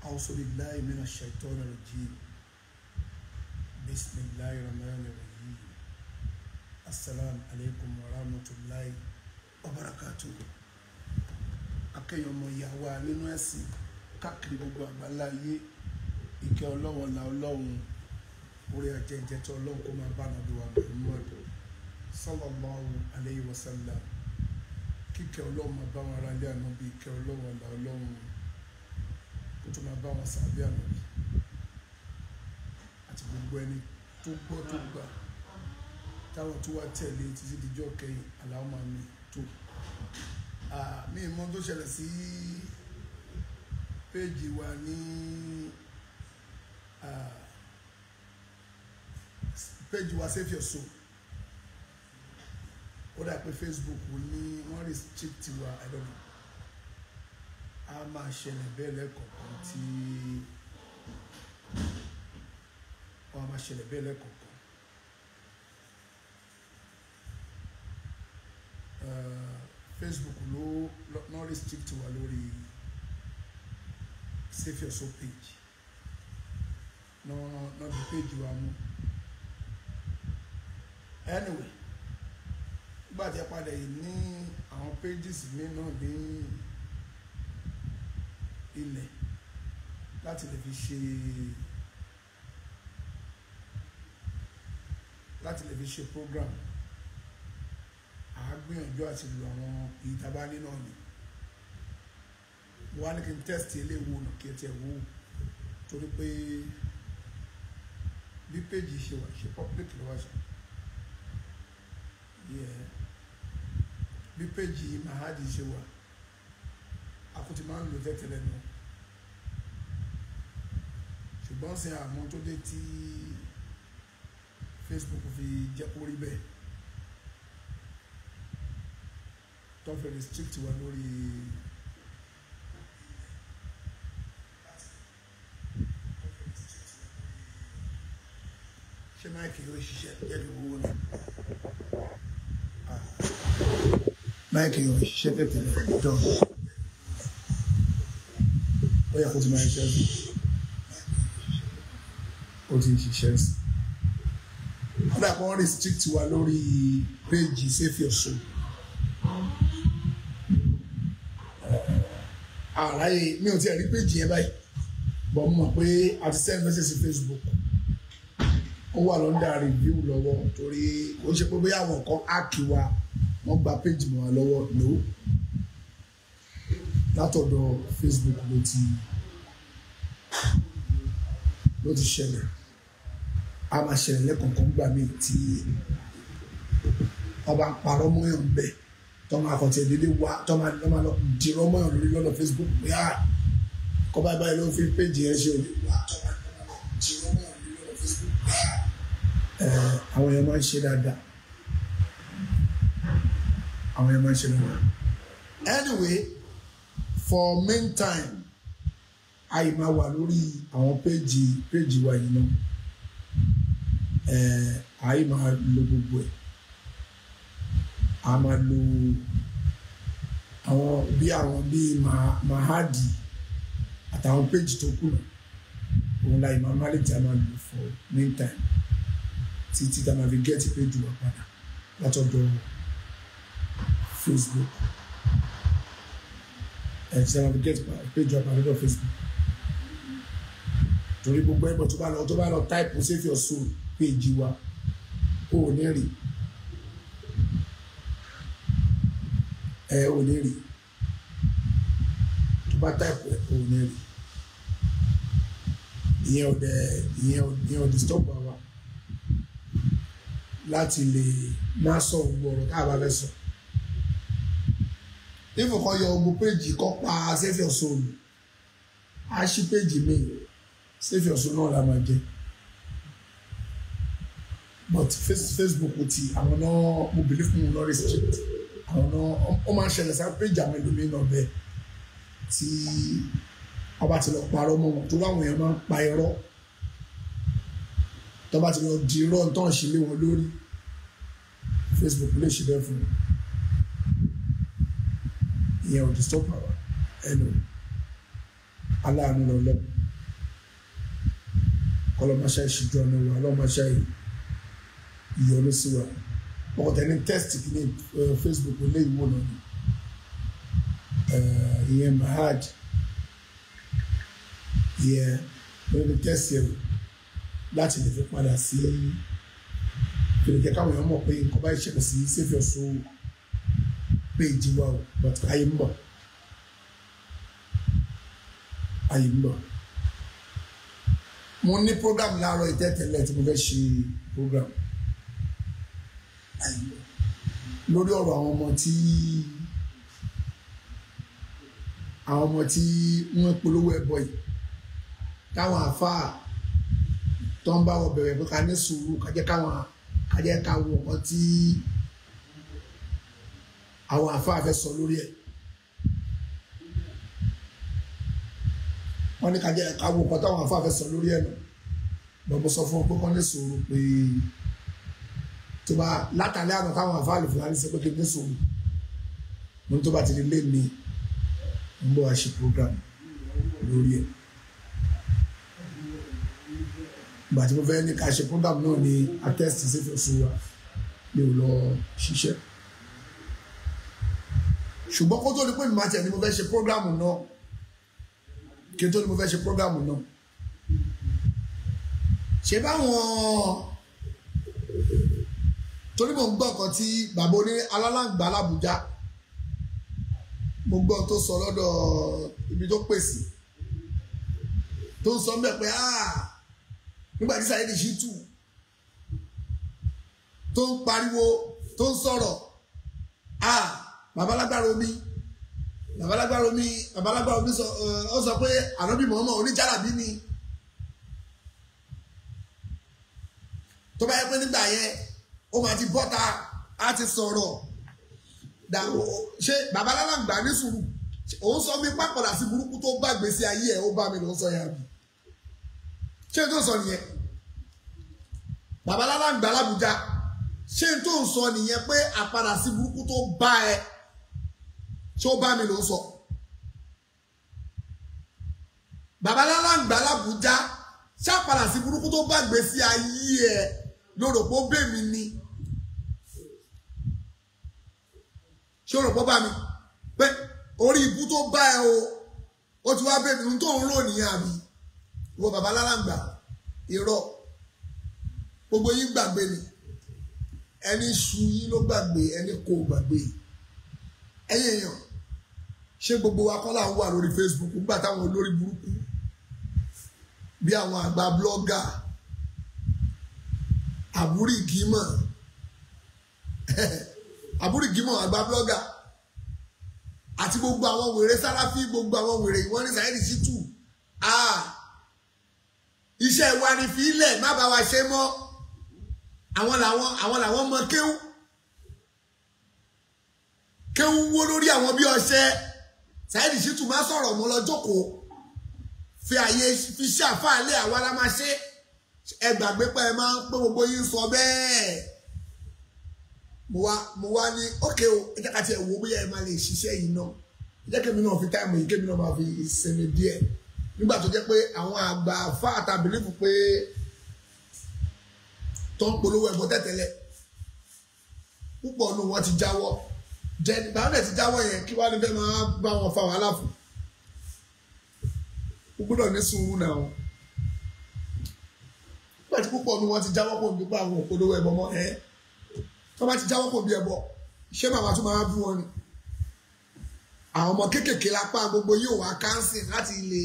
A'udhu billahi minash shaitani rajim. Bismillahir rahmanir rahim. Assalamu alaikum wa rahmatullahi wa barakatuh. Akẹ́yọ̀ ọmọ ìyá wa nínú ẹ̀sìn káàkiri gbogbo àgbáláyé, ìkẹ́ Ọlọ́run la Ọlọ́run, orí ajẹ́jẹ́ tí Ọlọ́run kó máa bá nàbí wa Muhammad sallallahu alayhi wa sallam. Kíkẹ́ Ọlọ́run máa bá wọn ará ilé ànábì, ìkẹ́ Ọlọ́run la Ọlọ́run kó tó máa bá wọn sàbí ànábì àti gbogbo ẹni tó gbọ́ tó gbà táwọn tó wá tẹ̀lé títí dijọ́ kẹyìn aláwọ̀ mi tó. Mi mọ̀ tó ṣẹlẹ̀ sí péjì wa ní péjì wa Save Your Soul. Ó dà pé Facebook ní wọ́n restrict wa, I don't know. A máa ṣẹlẹ̀ bẹ́ẹ̀ lẹ́kọ̀ọ̀kan tí wọ́n máa ṣẹlẹ̀ bẹ́ẹ̀ lẹ́kọ̀ọ̀kan. Facebook ló not restrict wa lórí Save Your Soul page. No, not the page wa mú. Anyway, nígbà tí a padà yìí ní àwọn pages mi náà ní ilẹ̀ láti lè fi ṣe program. A gbìyànjú àti lo àwọn ìtabání náà ni. Mo wá ní kí n test eléwo nà kí ẹ tiẹ̀ wò ó, torí pé bí péjì ṣe wà ṣe public ló wá ṣe. Bí péjì Mahadi ṣe wà, a kò ti máa ń lò tẹ́tẹ́lẹ̀ nù. Ṣùgbọ́n sin àmọ́ tó dé tí Facebook fi jẹ́ kó rí bẹ́ẹ̀, tó fi restrict wa lórí ṣé máìkì yóò ṣiṣẹ́ jẹ́ kí owó ni máìkì yóò ṣiṣẹ́ tẹ̀tẹ̀lẹ̀ dán, ó yẹ kó ti máa ṣiṣẹ́ sí, ó ti ń ṣiṣẹ́ sí. Ó dà kó restrict wa lórí péjì Save Your Soul. Àráyé mi ò tiẹ̀ rí péjì yẹn báyìí, bọ́ mo mọ̀ pé a ti send message sí Facebook, ó wà lọ́ndà review lọ́wọ́, torí ó ṣe pé bóyá àwọn kan áàkì wa wọ́n gba péjì mọ́ wa lọ́wọ́ lò látọ̀dọ̀ Facebook ló ti ṣẹlẹ̀. A máa ṣẹlẹ̀ lẹ́kọ̀ọ̀kan gbà mí tí ọba ń parọ́ mọ́yàn bẹ́ẹ̀, tọ́ máa kàn tiẹ̀ dédé wá, tọ́ máa lọ dirọ́ mọ́yàn lórí lọ́dọ̀ Facebook pé à kọ́ báyìí báyìí ló fi péjì yẹn ṣe òní wá, tọ́ máa lọ dirọ́ mọ́yàn lórí lọ́dọ̀ Facebook pé à. Àwọn èèyàn máa ń ṣe dáadáa, àwọn èèyàn máa ń ṣe dáadáa. Anyway, for meantime, àyè máa wà lórí àwọn péjì wa yìí náà. Àyè máa lo gbogbo ẹ̀, a máa lo àwọn bíi Mahadi àtàwọn péjì tó kù náà, òun la ìmọ̀ máa lè tí a máa lò for meantime títí tá a máa fi gẹ́ẹ̀tì péjì wa padà látọ̀dọ̀ Facebook. Ẹ̀ tí a máa fi gẹ́ẹ̀tì péjì wa padà látọ̀dọ̀ Facebook, torí gbogbo ẹgbẹ́ tó bá lọ táìpù Save Your Soul péjì wa, ó ní rí, ẹ ò ní rí, tó bá táìpù ẹ ò ní rí. Ìyẹn ò dẹ ìyẹn ò disturb wa láti lè má sọ gbogbo ọ̀rọ̀ tá a bá fẹ́ sọ. Ifo kan yọ ogun péjì kọ́ pa Save Your Soul, á ṣí péjì mi, Save Your Soul náà la máa jẹ. But Facebook ti àwọn náà, mo believe mo lọ restrict àwọn náà. Ó máa ń ṣẹlẹ̀ sá péjì àwọn ẹlòmíín náà bẹ́ẹ̀ tí ọba ti lọ parọ́ mọ́ wọn, tó láwọn èèyàn máa ń pa irọ́, tó bá ti lọ di irọ́ tó ń ṣe lé wọn lórí, Facebook lè ṣe bẹ́ẹ̀ fún wọn. Ìyẹn ò disturb àwa ẹnu aláàánú lọ́lọ́. Kọlọmọṣẹ́ ìṣíjú ọ̀nà wa, ọlọ́mọṣẹ́ ìyọnu sí wa. Ọkọ̀ tẹ̀ ní test kìíní Facebook ilé ìwò náà ni ìyẹn Mahad ìyẹn lórí test yẹn láti lè fi padà sí kìlọ̀ jẹ́ káwọn èèyàn mọ̀ pé nǹkan bá ṣẹlẹ̀ sí Save Your Soul page wa o, but ayé ń bọ̀, ayé ń bọ̀. Mo ní program láàárọ̀ ìtẹ́tẹ̀lẹ̀ tí mo fẹ́ ṣe program ayé ń bọ̀ lórí ọ̀rọ̀ àwọn ọmọ tí wọ́n polówó ẹbọ yìí, táwọn àfáà tó ń bá wọn bẹ̀rẹ̀ pé ká ní sùúrù, ká jẹ́ káwọn ká jẹ́ ká wo nǹkan tí àwọn àfáà fẹ́ sọ lórí ẹ̀. Wọ́n ní ká jẹ́ ká wo nǹkan táwọn àfáà fẹ́ sọ lórí ẹ̀ nù. Bọ́n mo sọ fún wọn pé kán ní sùúrù, pé tó bá látàlẹ́ àná táwọn àfáà lè fúlàní sọ pé kí n ní sùúrù, mo ní tó bá ti di lé mi ń bọ̀ wá ṣe program lórí ẹ̀. Ìgbà tí mo fẹ́ ní ká ṣe program náà ni attest Save Your Soul wa mi ò lọ ṣiṣẹ́. Ṣùgbọ́n kó tó di pé mi máa tẹ̀ ní mo fẹ́ ṣe program náà, kí n tó ní mo fẹ́ ṣe program náà, ṣe báwọn torí mo ń gbọ́ nǹkan tí bàbá oní alálàǹgbá l'Àbújá, mo gbọ́ tó sọ lọ́dọ̀ ibi tó pèsè tó ń sọ ń bẹ̀ pé nígbà tí Saheed Shittu tó ń pariwo tó ń sọ̀rọ̀, babalágbára omi babalágbára omi ó sọ pé ànábì Mọ̀ọ́mọ̀ oníjàlábí ni. Tó bá yẹ pé nígbà yẹn ó máa ti bọ́ta á ti sọ̀rọ̀. Ṣé babalágbà ní sùúrù òun sọ mi pápọ̀dà sí burúkú tó bá gbèsè ayé ẹ̀, ó bá mi ló ń sọ yẹn àbí? Ṣé n tó sọ nìyẹn? Babalágbà l'Àbújá, ṣé n tó sọ nìyẹn pé àpadà sí burúkú tó bá ẹ, ṣé ó bá mi ló ń sọ? Babalágbà l'Àbújá, ṣé àpadà sí burúkú tó bá gbèsè ayé ẹ lórò pé ó bẹ̀ mí ni? Ṣé ó rò pé ó bá mi? Pé orí ibú tó bá ẹ o, ó ti wá bẹ̀ mí, ohun tó ń rò nìyẹn àbí? Ìwọ babalágbà, irọ́ gbogbo yín gbàgbé ni, ẹni ṣu yín ló gbàgbé, ẹni kò gbàgbé. Ẹ̀yin èèyàn, ṣé gbogbo wa kọ́ là ń wà lórí Facebook nígbà táwọn olórí burúkú bí àwọn àgbà blọ́gà àbúrìgímọ̀ àbúrìgímọ̀ àgbà blọ́gà àti gbogbo àwọn wèrè sáráfí, gbogbo àwọn wèrè ìwọ́n ní Saheed Shittu, iṣẹ́ wa ni fi ilẹ̀ má bá wa ṣe mọ́, àwọn làwọn mọ kéwú kéwú wó lórí àwọn bí ọṣẹ. Saheed Shittu má sọ̀rọ̀ mọ́, lọ jókòó, fi àyè fi ṣe àfáàlẹ́ àwa la máa ṣe. Ẹ gbàgbé pé ẹ máa ń pé gbogbo yín sọ bẹ́ẹ̀. Mo wá ní ókè o, ẹ jẹ́ ká tiẹ̀ wo bóyá ẹ máa lè ṣiṣẹ́ yìí náà, ẹ jẹ́ kémi náà fi táìmù yìí, kémi náà máa fi sinmi díẹ̀. Nígbà tó jẹ́ pé àwọn àgbà fáàtà bìlífù pé tó ń polówó ẹbọ tẹ́tẹ́lẹ̀ púpọ̀ nù wọ́n ti jáwọ́. Jẹ́ni báwọn dẹ̀ ti jáwọ́ yẹn, kí wàá ní fẹ́ máa bá wọn fa wàhálà fún? O gbọ́dọ̀ ní sùúrù náà. Nígbà tí púpọ̀ nù wọ́n ti jáwọ́ kò nípa àwọn òpolówó ẹbọ mọ́ ẹ́, tó bá ti jáwọ́ kò bí ẹbọ, ṣé màmá tún máa bú wọn ni? Àwọn ọmọ kéékèèké lápá gbogbo yóò wá kánsìn láti lè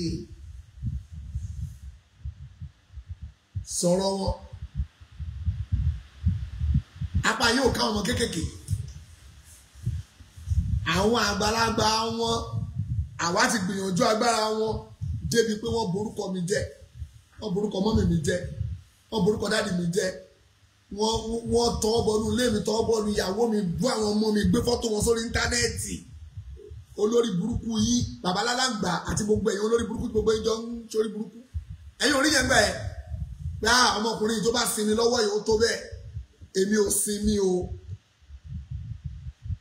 sọ̀rọ̀ wọn. Apá yóò ká ọmọ kéékèèké, àwọn àgbàlagbà wọn, àwa ti gbìyànjú agbára wọn débi pé wọ́n borúkọ mi jẹ́, wọ́n borúkọ mọ́mì mi jẹ́, wọ́n borúkọ dáàdì mi jẹ́, wọ́n tọwọ́ bọnú ilé mi, tọwọ́ bọnú ìyàwó mi, bú àwọn ọmọ mi, gbé fọ́tò wọn sórí íńtánẹ́ẹ̀tì. Olórí burúkú yín babalálágbà àti gbogbo ẹ̀yin olórí burúkú, gbogbo yín jọ ń sórí burúkú. Ẹ̀yin orí yẹn gbà ẹ̀ pé ọmọkùnrin tó bá sinmi lọ́wọ́ yìí ó tó bẹ́ẹ̀. Èmi ò sinmi o,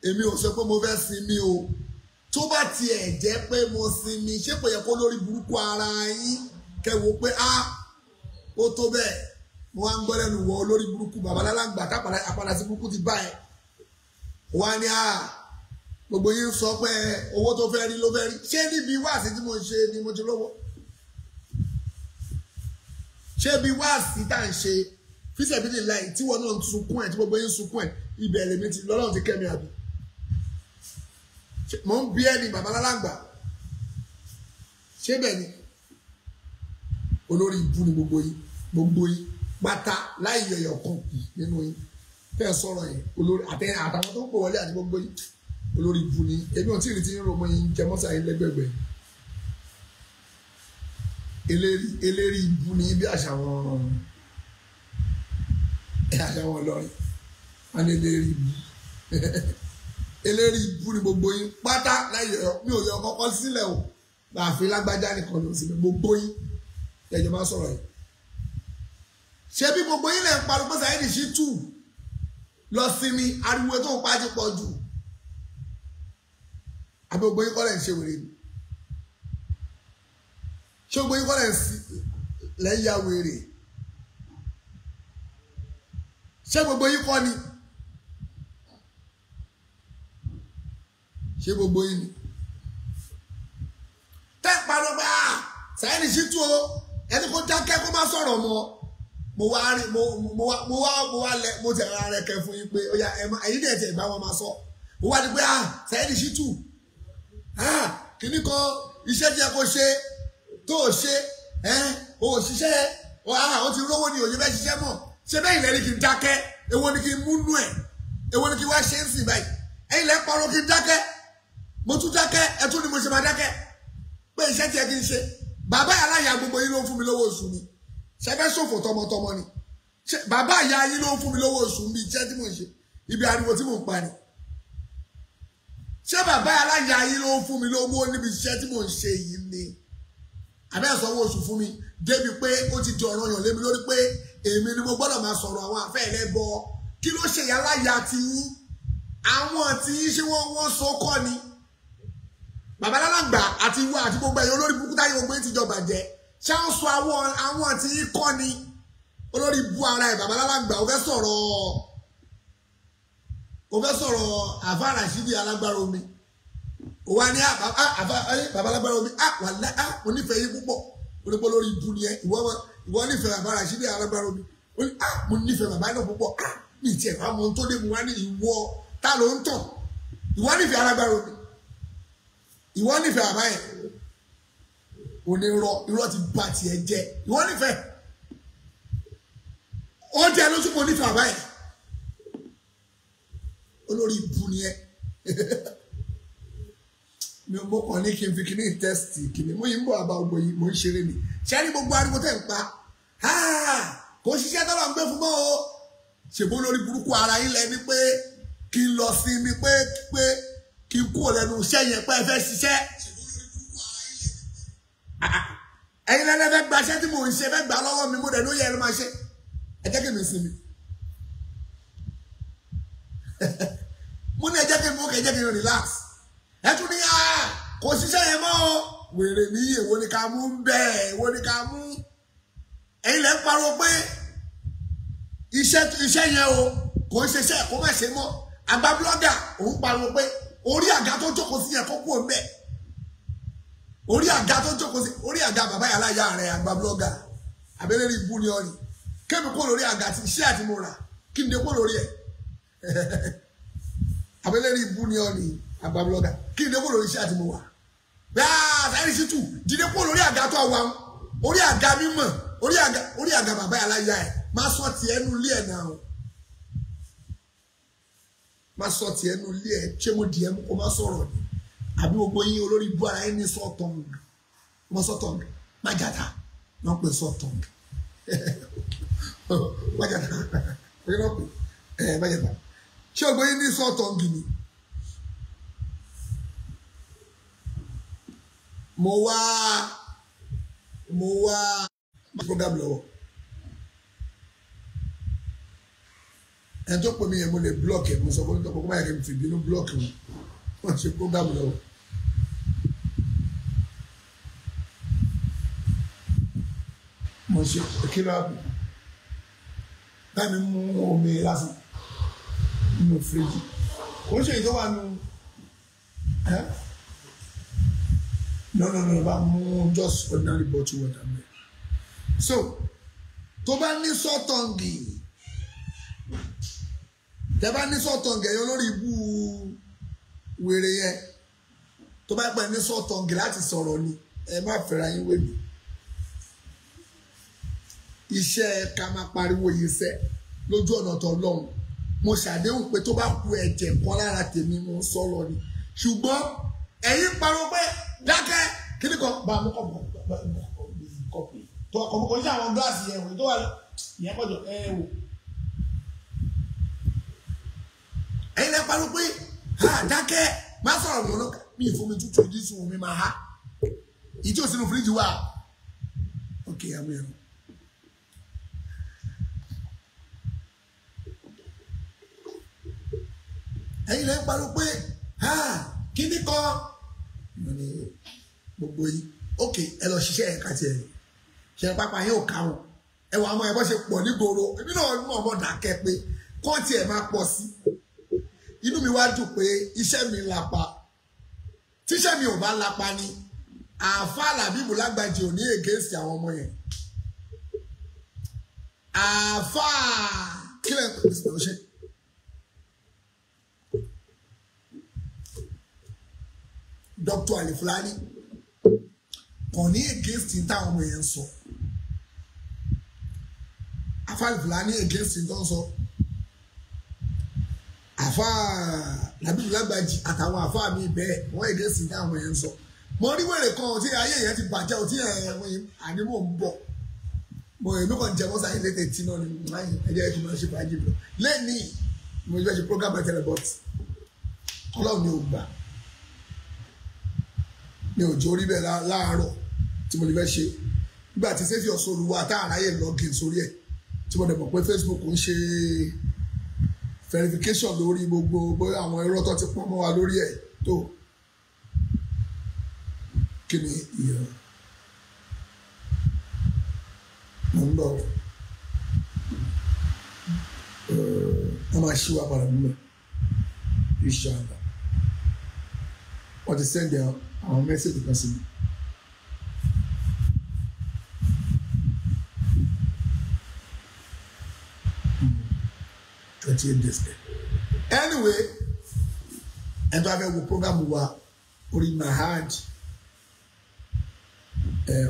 èmi ò sọ pé mo fẹ́ sinmi o. Tó bá tiẹ̀ jẹ́ pé mo sinmi, ṣé kò yẹ kó lórí burúkú ara yín kẹ́ wò pé Ó tó bẹ́ẹ̀. Mo wá ń gbọ́ lẹ́nu wọ olórí burúkú babalálágbà tápàdà sí burúkú ti bá ẹ. Wá ní à gbogbo yín sọ pé owó tó fẹ́ rí ló fẹ́ rí. Ṣé níbi wáàsí tí mo ń ṣe ni mo ti lówó? Ṣé bí wáàsí tá à ń ṣe fíṣẹ̀bílì láì tí wọn náà ń sunkún ẹ̀ tí gbogbo yín sunkún ẹ̀ ibẹ̀ lèmi ti lọ́lọ́run ti kẹ́mi àbí? Mo ń bí ẹni babalálágbà. Ṣé bẹ́ẹ̀ ni? Olórí ibú ni gbogbo yín, gbogbo yín pátá láì yọ̀yọ̀ kan kù nínú yín tẹ́ ẹ sọ̀rọ̀ yẹn olórí àtàwọn tó ń pò wọlé àti gbogbo yín olórí ibú ni. Èmi ò tí ì rí ti ń romọ yín jẹ mọ́sá yín lẹ́gbẹ̀gbẹ̀. Eléri ibú ni bí àṣà wọn lọrin wọn ní eléri ibú. Eléri ibú ni gbogbo yín pátá láì yọ̀yọ̀. Mi ò yọ kọ́kọ́ sílẹ̀ o, àfi lágbájá nìkan ló sì gbogbo yín ẹjọ máa sọ̀rọ̀ yìí. Ṣé bí gbogbo yín lè ń pariwo pé Saheed Shittu lọ sinmi, ariwo tó ń pa ti pọ̀ jù? Àbí gbogbo yín kọ́ lẹ̀ ń ṣe wèrè ni? Ṣé gbogbo yín kọ́ lẹ̀ ń ya wèrè? Ṣé gbogbo yín kọ́ ni? Ṣé gbogbo yín ni? Tẹ́ ń pariwo pé Saheed Shittu o, ẹni kó dákẹ́ kó má sọ̀rọ̀ mọ́. Mo wá rí mo wá lẹ mo tẹ̀ ara rẹ kẹ fún yín pé ó yá ẹ má ẹ̀yin dẹ̀ tẹ̀ bá wọn máa sọ. Mo wá ní pé Saheed Shittu kìíní kan iṣẹ́ tí ẹ kò ṣe tó o ṣe o ò ṣiṣẹ́ o ti rówó ni òye fẹ́ ṣiṣẹ́ mọ̀. Ṣé bẹ́ẹ̀ ilẹ̀ ni kí n dákẹ́? Èwo ni kí n múnú ẹ̀? Èwo ni kí n wá ṣe ń sìn báyìí? Ẹ̀yin lẹ́ parọ́ kí n dákẹ́. Mo tún dákẹ́, ẹ tún ni mo ṣe máa dákẹ́ pé iṣẹ́ tí ẹ kí n ṣe. Bàbá aláya gbogbo yín ló ń fún mi lówó oṣù ni. Ṣé fẹ́ ṣòfò tọmọtọmọ ni? Bàbá ìyá yín ló ń fún mi lówó oṣù mi, iṣẹ́ tí mò ń ṣe, ibi ariwo tí mò ń pa ni. Ṣé bàbá aláya yín ló ń fún mi lówó níbi iṣẹ́ tí mò ń ṣe yìí ni? Àbẹ́ ìsanwó oṣù fún mi débi pé ó ti di ọ̀ranyàn lé mi lórí pé èmi ni mo gbọ́dọ̀ máa sọ̀rọ̀ àwọn àfẹ́ ẹlẹ́bọ. Kí ló ṣe aláya ti yín? Àwọn tí yín ṣé wọ́n so kọ́ ni? Bàbá alálàgbà àti ìwọ àti gbogbo ẹ̀yọ́ olórí burúkú táyé gbogbo yín ti jọ bàjẹ́. Ṣé ń sọ àwọn tí yín kọ́ ni? Olórí bu ara ẹ̀ bàbá alálàgbà ó fẹ́ sọ̀rọ̀ àfa Rashidi alágbára omi. Ó wá ní bàbá alágbára omi wàlá mo nífẹ̀ẹ́ yín púpọ̀. Onípọ̀ lórí ibu ni ẹ, ìwọ nífẹ̀ẹ́ bàbá Rashidi alágbára omi. Ó ní mo nífẹ̀ẹ́ bàbá náà púpọ̀. Mi tiẹ̀ fà mọ́ tó dé mu wá ní ìwọ ta ló ń tàn. Ìwọ nífẹ̀ẹ́ alágbára omi. Ìwọ nífẹ̀ẹ́ bàbá yẹn. Onírọ́ irọ́ ti ba tiẹ̀ jẹ́. Ìwọ nífẹ̀ẹ́. Ó jẹ́ lóṣù kò nífẹ̀ẹ́ bàbá yẹn. Olórí ibu ni ẹ. Mi ò mọ̀kàn ní kí n fi kíní tẹ́sítì kíní. Mo yìí ń bọ̀ àbá ògbó yìí, mo ń ṣeré ni. Ṣé ní gbogbo ariwo tẹ̀ ń pa? Kò ṣiṣẹ́ tọ́lọ̀ ń gbé fún mọ́ o. Ṣèbó lórí burúkú ara yín lẹ ní pé kí n lọ sinmi pé kí n kúrò lẹ́nu iṣẹ́ yẹn pé ẹ fẹ́ ṣiṣẹ́. Ẹ̀yin lẹ́nu fẹ́ gba iṣẹ́ tí mò ń ṣe, fẹ́ gbà lọ́wọ́ mi, mo dẹ̀ ló yẹ ẹ ló máa ṣe. Ẹ jẹ́ kí mi sinmi. Mo ní ẹ jẹ́ kí n mú kẹ́ ẹ jẹ́ kí n relax. Ẹ tún ní kò ṣiṣẹ́ yẹn mọ́ o. Wèrè ní èwo ni ká mú bẹ́ẹ̀, èwo ni ká mú. Ẹ̀yin lẹ́ ń pariwo pé iṣẹ́ yẹn o kò ń ṣiṣẹ́ kó má ṣe mọ́. Àgbà blọ́gà òun pariwo pé orí àga tó jókòó sí yẹn kó kúrò ńbẹ̀. Orí àga tó jókòó sí, orí àga bàbá yàrá ìyá rẹ̀ àgbà blọ́gà. Àbẹ́lẹ́rì ibú ni ọ ni. Kémi kúrò lórí àga tí iṣẹ́ àti mo rà kí n dé kúrò lórí ẹ̀. Àbẹ́lẹ́rì ibú ni ọ ni àgbà blọ́gà. Kí n dé kúrò lórí iṣẹ́ àti mo wà. Bẹ́ẹ̀ Saheed Shittu dìde kúrò lórí àga tó wà orí àga mímọ̀ orí àga bàbá yàrá ìyá ẹ̀ má sọ tiẹ̀ nu ilé ẹ̀ náà. Má sọ tiẹ̀ nu ilé ẹ̀ ṣé mo dìé mú kó má sọ̀rọ̀ ni. Àbí gbogbo yín olórí ibú ara yín ní sọ́ọ̀tọ̀ǹg. Ọmọ sọ́ọ̀tọ̀ǹg má jàdá náà pè sọ́ọ̀tọ̀ǹg. Má jàdá náà pè má jàdá. Ṣé gbogbo yín ní sọ́ọ̀tọ̀ǹg ni? Mo wá program lọ́wọ́. Ẹni tó pè mí yẹn mo lè block ẹ̀, mo sọ fún mi tó kọ́ báyìí kí n fi bínú block wọn. Wọ́n ṣe program lọ́wọ́. Mo ṣe kí ló àpò bá mi mú omi lásán nínú fíríjì kò ń ṣe èyí tó wà nù ẹ́ no no no bá mú just ordinary bottle water mẹ́. So tó bá ní sọ́tọ̀ǹgì, tẹ́ bá ní sọ́tọ̀ǹgì ẹ̀yọ́ lórí ibú wèrè yẹn, tó bá pẹ́ ní sọ́tọ̀ǹgì láti sọ̀rọ̀ ni ẹ má fẹ́ra yín wé mi. Iṣẹ́ ká máa pariwo yìí sẹ́ lójú ọ̀nà tó lọ́hùn. Mo ṣàdéhùn pé tó bá ku ẹ̀jẹ̀ kan lára tèmi mo ń sọ lọ ni, ṣùgbọ́n ẹ̀yin pariwo pé dákẹ́ kíní kan bá mú kọ̀pù kọ̀pù tó kọ̀pù kò ní sí àwọn gíláàsì yẹn wò tó wà yẹn kọjọ ẹ wò. Ẹ̀yin lẹ pariwo pé ha dákẹ́ má sọ̀rọ̀ mi ọlọ́kà mi ìfún mi tútù ìdí sùn mi máa ha ìdí òsínú fíríjì wà. Ok, àmì ẹ̀rọ. Ẹ̀yin lẹ pariwo pé ha kíní kan mo ní gbogbo yìí ok ẹ lọ ṣiṣẹ́ ẹ̀ka tiẹ̀ ṣe pápá yóò ká wọn ẹ wà ọmọ ẹ bọ́ ṣe pọ̀ nígboro èmi náà mọ̀ ọmọ dàkẹ́ pé kọ́ tiẹ̀ máa pọ̀ sí. Inú mi wá dùn pé iṣẹ́ mi lapa, tíṣẹ́ mi ò bá lapa ni àáfàá Làbíbù Lágbàjì ò ní ègéǹsì àwọn ọmọ yẹn. Àáfàá kílẹ̀ ń ṣe. Dr. Alifulani kò ní against táwọn ọmọ yẹn ń sọ. Àáfàá Alifulani against tó ń sọ. Àáfàá Làbíbù Lágbàjì àtàwọn àáfàá mi bẹ́ẹ̀ wọ́n against táwọn ọmọ yẹn ń sọ. Mo rí wèrè kan tí ayé yẹn ti bàjẹ́ o tí àní mò ń bọ̀. Mo èmi kàn jẹ mọ́sá yìí létè tí náà ni ẹ jẹ́ kí n máa ṣe fàájì lọ. Lẹ́nìí mo fẹ́ ṣe program ẹ̀ tẹ́lẹ̀ but Ọlọ́run ni ò gbà. Mi ò jó rí bẹ́ẹ̀ láàárọ̀ tí mo lè fẹ́ ṣe nígbà tí sẹ́fì ọ̀sán olùwà tá àráyè login sórí ẹ̀ tí mo dẹ̀ mọ̀ pé Facebook ń ṣe verification lórí gbogbo bóyá àwọn irọ́ tó ti pọ́n mọ́ wa lórí ẹ̀ tó kí ni ìyẹn mo ń bọ̀ wọ́n máa ṣí wa padà nílẹ̀ inshallah wọ́n ti send àwọn mẹ́sẹ̀jì kan sí mi. "28 days." Anyway, ẹni tó bá fẹ́ wo program wa orí Mahad,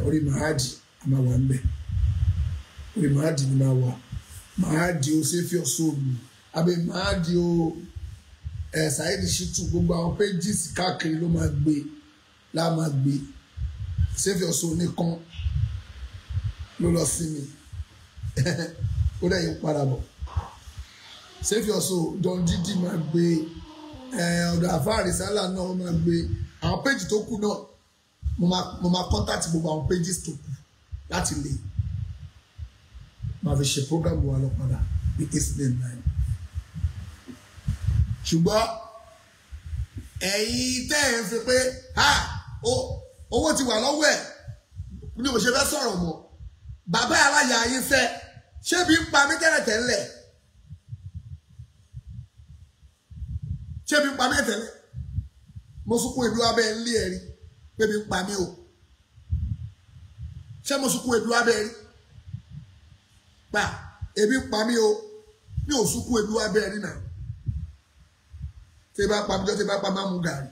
orí Mahad a máa wà níbẹ̀. Orí Mahad ni máa wà. Mahad o Save Your Soul àbí Mahad o Saheed Shittu, gbogbo àwọn pages káàkiri ló máa gbé la máa gbé. Save Your Soul nìkan ló lọ sí mi, ó dẹ̀ yín padà bọ̀. Save Your Soul Don Didi máa gbé, ọ̀dọ̀ àfáàrí sálà náà ó máa gbé. Àwọn péjì tó kù náà mo máa contact gbogbo àwọn pages tó kù láti lè máa fi ṣe program wa lọ padà ní 899. Ṣùgbọ́n ẹ̀yin tẹ́ ẹ̀ ń fi pé ha owó ti wà lọ́wọ́ ẹ̀ ní mo ṣe fẹ́ sọ̀rọ̀ mọ́ bàbá aláya yín fẹ́ ṣé bí ń pa mí tẹ́lẹ̀tẹ́lẹ̀, ṣé bí ń pa mí tẹ́lẹ̀, mo sunkún ebi wá bẹ́ẹ̀ ń lé ẹ̀rí pé bí ń pa mí o, ṣé mo sunkún ebi wá bẹ́ẹ̀ rí pa ebi ń pa mí o, mi ò sunkún ebi wá bẹ́ẹ̀ rí náà. Tí bá pa mi jọ tí bá pa máa mú gàrí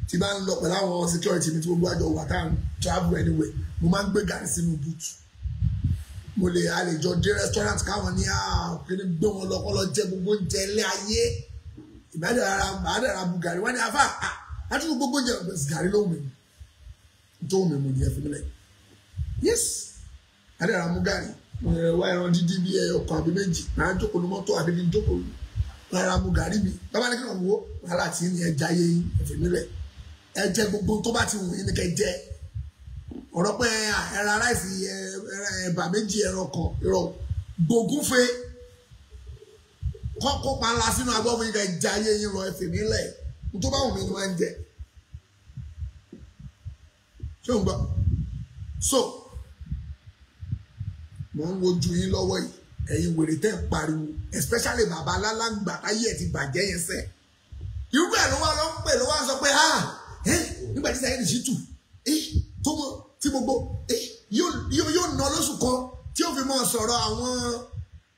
tí bá ń lọ pẹ̀lú àwọn security mi tí gbogbo àjọ wà tá à ń travel anywhere, mo máa ń gbé gàrí sínú boot. Mo lè a lè jọ dé restaurant káwọn ní kíni gbé wọn lọ kọ́ lọ jẹ gbogbo oúnjẹ ilé ayé, ìbádẹ́ra bu gàrí wọn ní afá àtúntò gbogbo oúnjẹ gàrí ló wù mí tó wù mí mo ní ẹ fún mi lẹ. Yes, àdẹ́ra mú gàrí mo rẹ̀ wá ẹran dídí bí ẹyọ kan àbí méjì máa jókòó ní mọ́tò àbí kí n jókòó rárá mu gàrí mi bàbá ní kí wọn wo wàhálà tí ní ẹja yé yín ẹfẹ nílẹ̀ ẹ jẹ gbogbo tó bá ti wù yín ní kẹ́ jẹ. Ọ̀rọ̀ pé ẹra ráìsì ẹ̀bà méjì ẹran kan irọ́ gbògúnfe kọ́kọ́ pa ńlá sínú abọ́ fún yín kẹ́ jẹ ayé yín lọ ẹfẹ nílẹ̀ tó bá wù mí ni wọ́n ń jẹ. Ṣé o ń gbọ́? So Mo ń wojú yín lọ́wọ́ yìí, ẹ̀yin wèrè tẹ́ ń pariwo, especially bàbá alálàgbà táyé ẹ̀ ti bàjẹ́ yẹn sẹ́. Irú ẹ̀ ló wá lọ ń pè ló wá sọ pé ah nígbà tí Saheed Shittu tó mọ tí gbogbo yóò ná lóṣù kan tí ó fi mọ sọ̀rọ̀ àwọn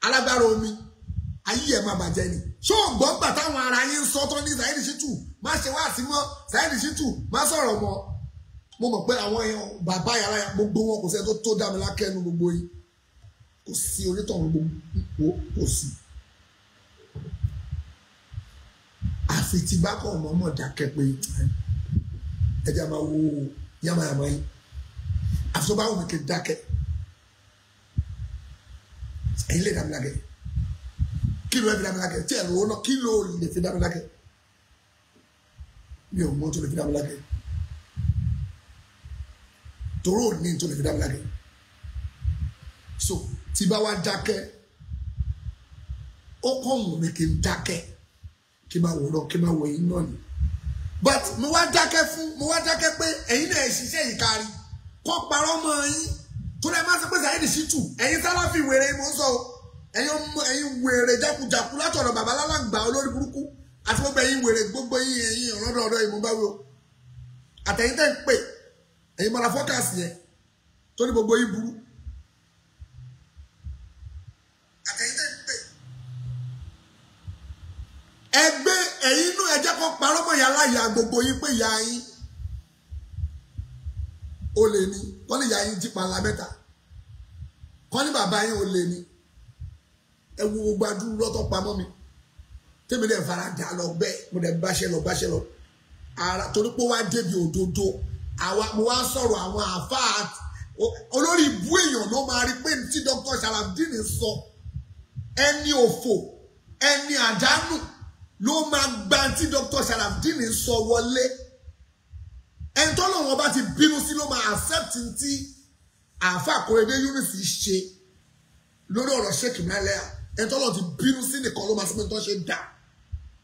alágbára omi, ayé ẹ̀ máa bàjẹ́ ni. Ṣé o gbọ́ gbà táwọn ara yín ń sọ tó ní Saheed Shittu má ṣe wá sí mọ́, Saheed Shittu má sọ̀rọ̀ mọ́? Mo mọ̀ pé àwọn èèyàn bàbá yàrá gbogbo wọn kò sẹ́ni tó dá mi lákẹ́nu gbogbo yín, kò sí onítọ̀hún gbogbo kò sí. Àfi tí bá kọ̀ mọ́mọ́ dákẹ́ pé ẹja máa wo yàmàyàmà yín, àfi tó bá wù mí kí n dákẹ́, ẹ̀yin lè dá mi lákẹ́. Kí ló fi dá mi lákẹ́? Tí ẹ̀ lówó náà kí ló lè fi dá mi lákẹ́? Mi ò mọ̀ tó lè fi dá mi lákẹ́, toró ní tó lè fi dá mi lákẹ́. So tí bá wá dákẹ́, ó kàn wù mí kí n dákẹ́, kí n máa wòran, kí n máa wò yín náà ni. But mo wá dákẹ́ fún, mo wá dákẹ́ pé ẹ̀yin náà ṣiṣẹ́ yìí kárí kó parọ́ mọ́ yín tó lẹ́ máa sọ pé Saheed Shittu, ẹ̀yin Sálàfí wèrè mo ń sọ o, ẹ̀yin wèrè jákujàku látọ̀dọ̀ bàbá lálàgbà olórí burúkú àti gbogbo ẹ̀yin wèrè gbogbo yín ẹ̀yin ọ̀rọ̀dọ̀ ọ̀dọ̀ yìí mo bá wí o, àtẹ̀yin tẹ́ ń pè ẹ̀yin mọ̀ra fọ́kàsì yẹn tó ní gbogbo yín burú. Àtẹ̀yin tẹ́ ń pè ẹgbẹ́ ẹ̀yin inú ẹ jẹ́ kó parọ́ mọ́ ìyá láyà gbogbo yín pé ìyá yín olè ni, kọ́ ní ìyá yín jí panla mẹ́ta, kọ́ ní bàbá yín olè ni. Ẹ wo gbogbo adúrú lọ́tọ̀ pamọ́ mi tèmi dẹ̀ fara dà lọ bẹ́ẹ̀, mo dẹ̀ báṣẹ́ lọ báṣẹ́ lọ ara torí pé wá débi òdodo. Àwa mo wá sọ̀rọ̀ àwọn àáfàá olórí ibú èèyàn ló máa rí pé tí Dr. Sharafdeen sọ, ẹni òfò ẹni àdánù ló máa gba tí Dr. Sharafdeen sọ wọlé. Ẹni tó lóun ọba ti bínú sí ló máa accept tí àáfàá Kòrédé Yunus ṣe lórí ọ̀rọ̀ Sheikh Imran Eleha. Ẹni tó lóun ti bínú sí nìkan ló máa sọ pé tó ṣe dà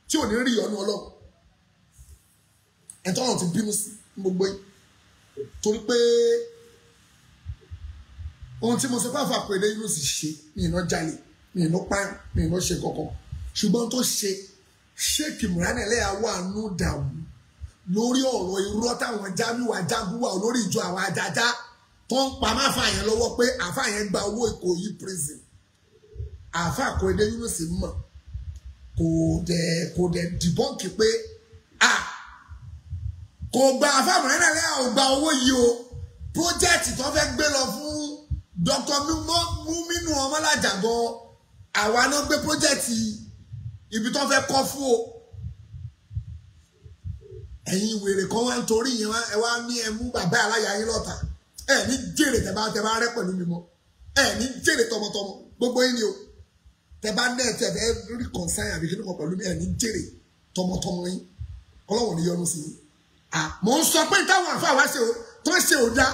tí ò ní rí ìyọnu Ọlọ́run. Ẹni tó lóun ti bínú sí gbogbo yìí torí pé ohun tí mo sọ pé àáfàá Kòrédé Yunus ṣe, mi ìná jalè, mi ìná pààyàn, mi ìná ṣe kankan, ṣùgbọ́n tó ṣe Sheikh Imran Eleha wà nù dààmú lórí ọ̀rọ̀ irọ́ táwọn Jamiu Ajagunwa olórí ìjọ àwọn ajaja tó ń pa máfà yẹn lọ́wọ́ pé àfà yẹn gba owó Ìkòyí prison. Àfà Kòrédé Yunus mọ̀, kò dẹ̀ dìbọ́ǹkì pé a kò gba àfà Imran Eleha ò gba owó yìí o, project tó fẹ́ gbé lọ fún Dr. Muminu Ọmọlájà gan, àwa náà gbé project ibi tó fẹ́ kọ́ fún o. Ẹ̀yin wèrè kan wá ń torí yẹn ẹ wá ní ẹ mú bàbá aláya yín lọ́ta, ẹ ní jèrè tẹ bá rẹ́ pẹ̀lú mi mọ́, ẹ ní jèrè tọmọtọmọ gbogbo yín ni o, tẹ bá náà tẹ fẹ́ rí kọ̀ǹsáyà àbí kíní kan pẹ̀lú mi, ẹ ní jèrè tọmọtọmọ yín, Ọlọ́run ní yọ́nú sí yín. Mò ń sọ pé táwọn àfa wa ṣe tó ń ṣe ò da,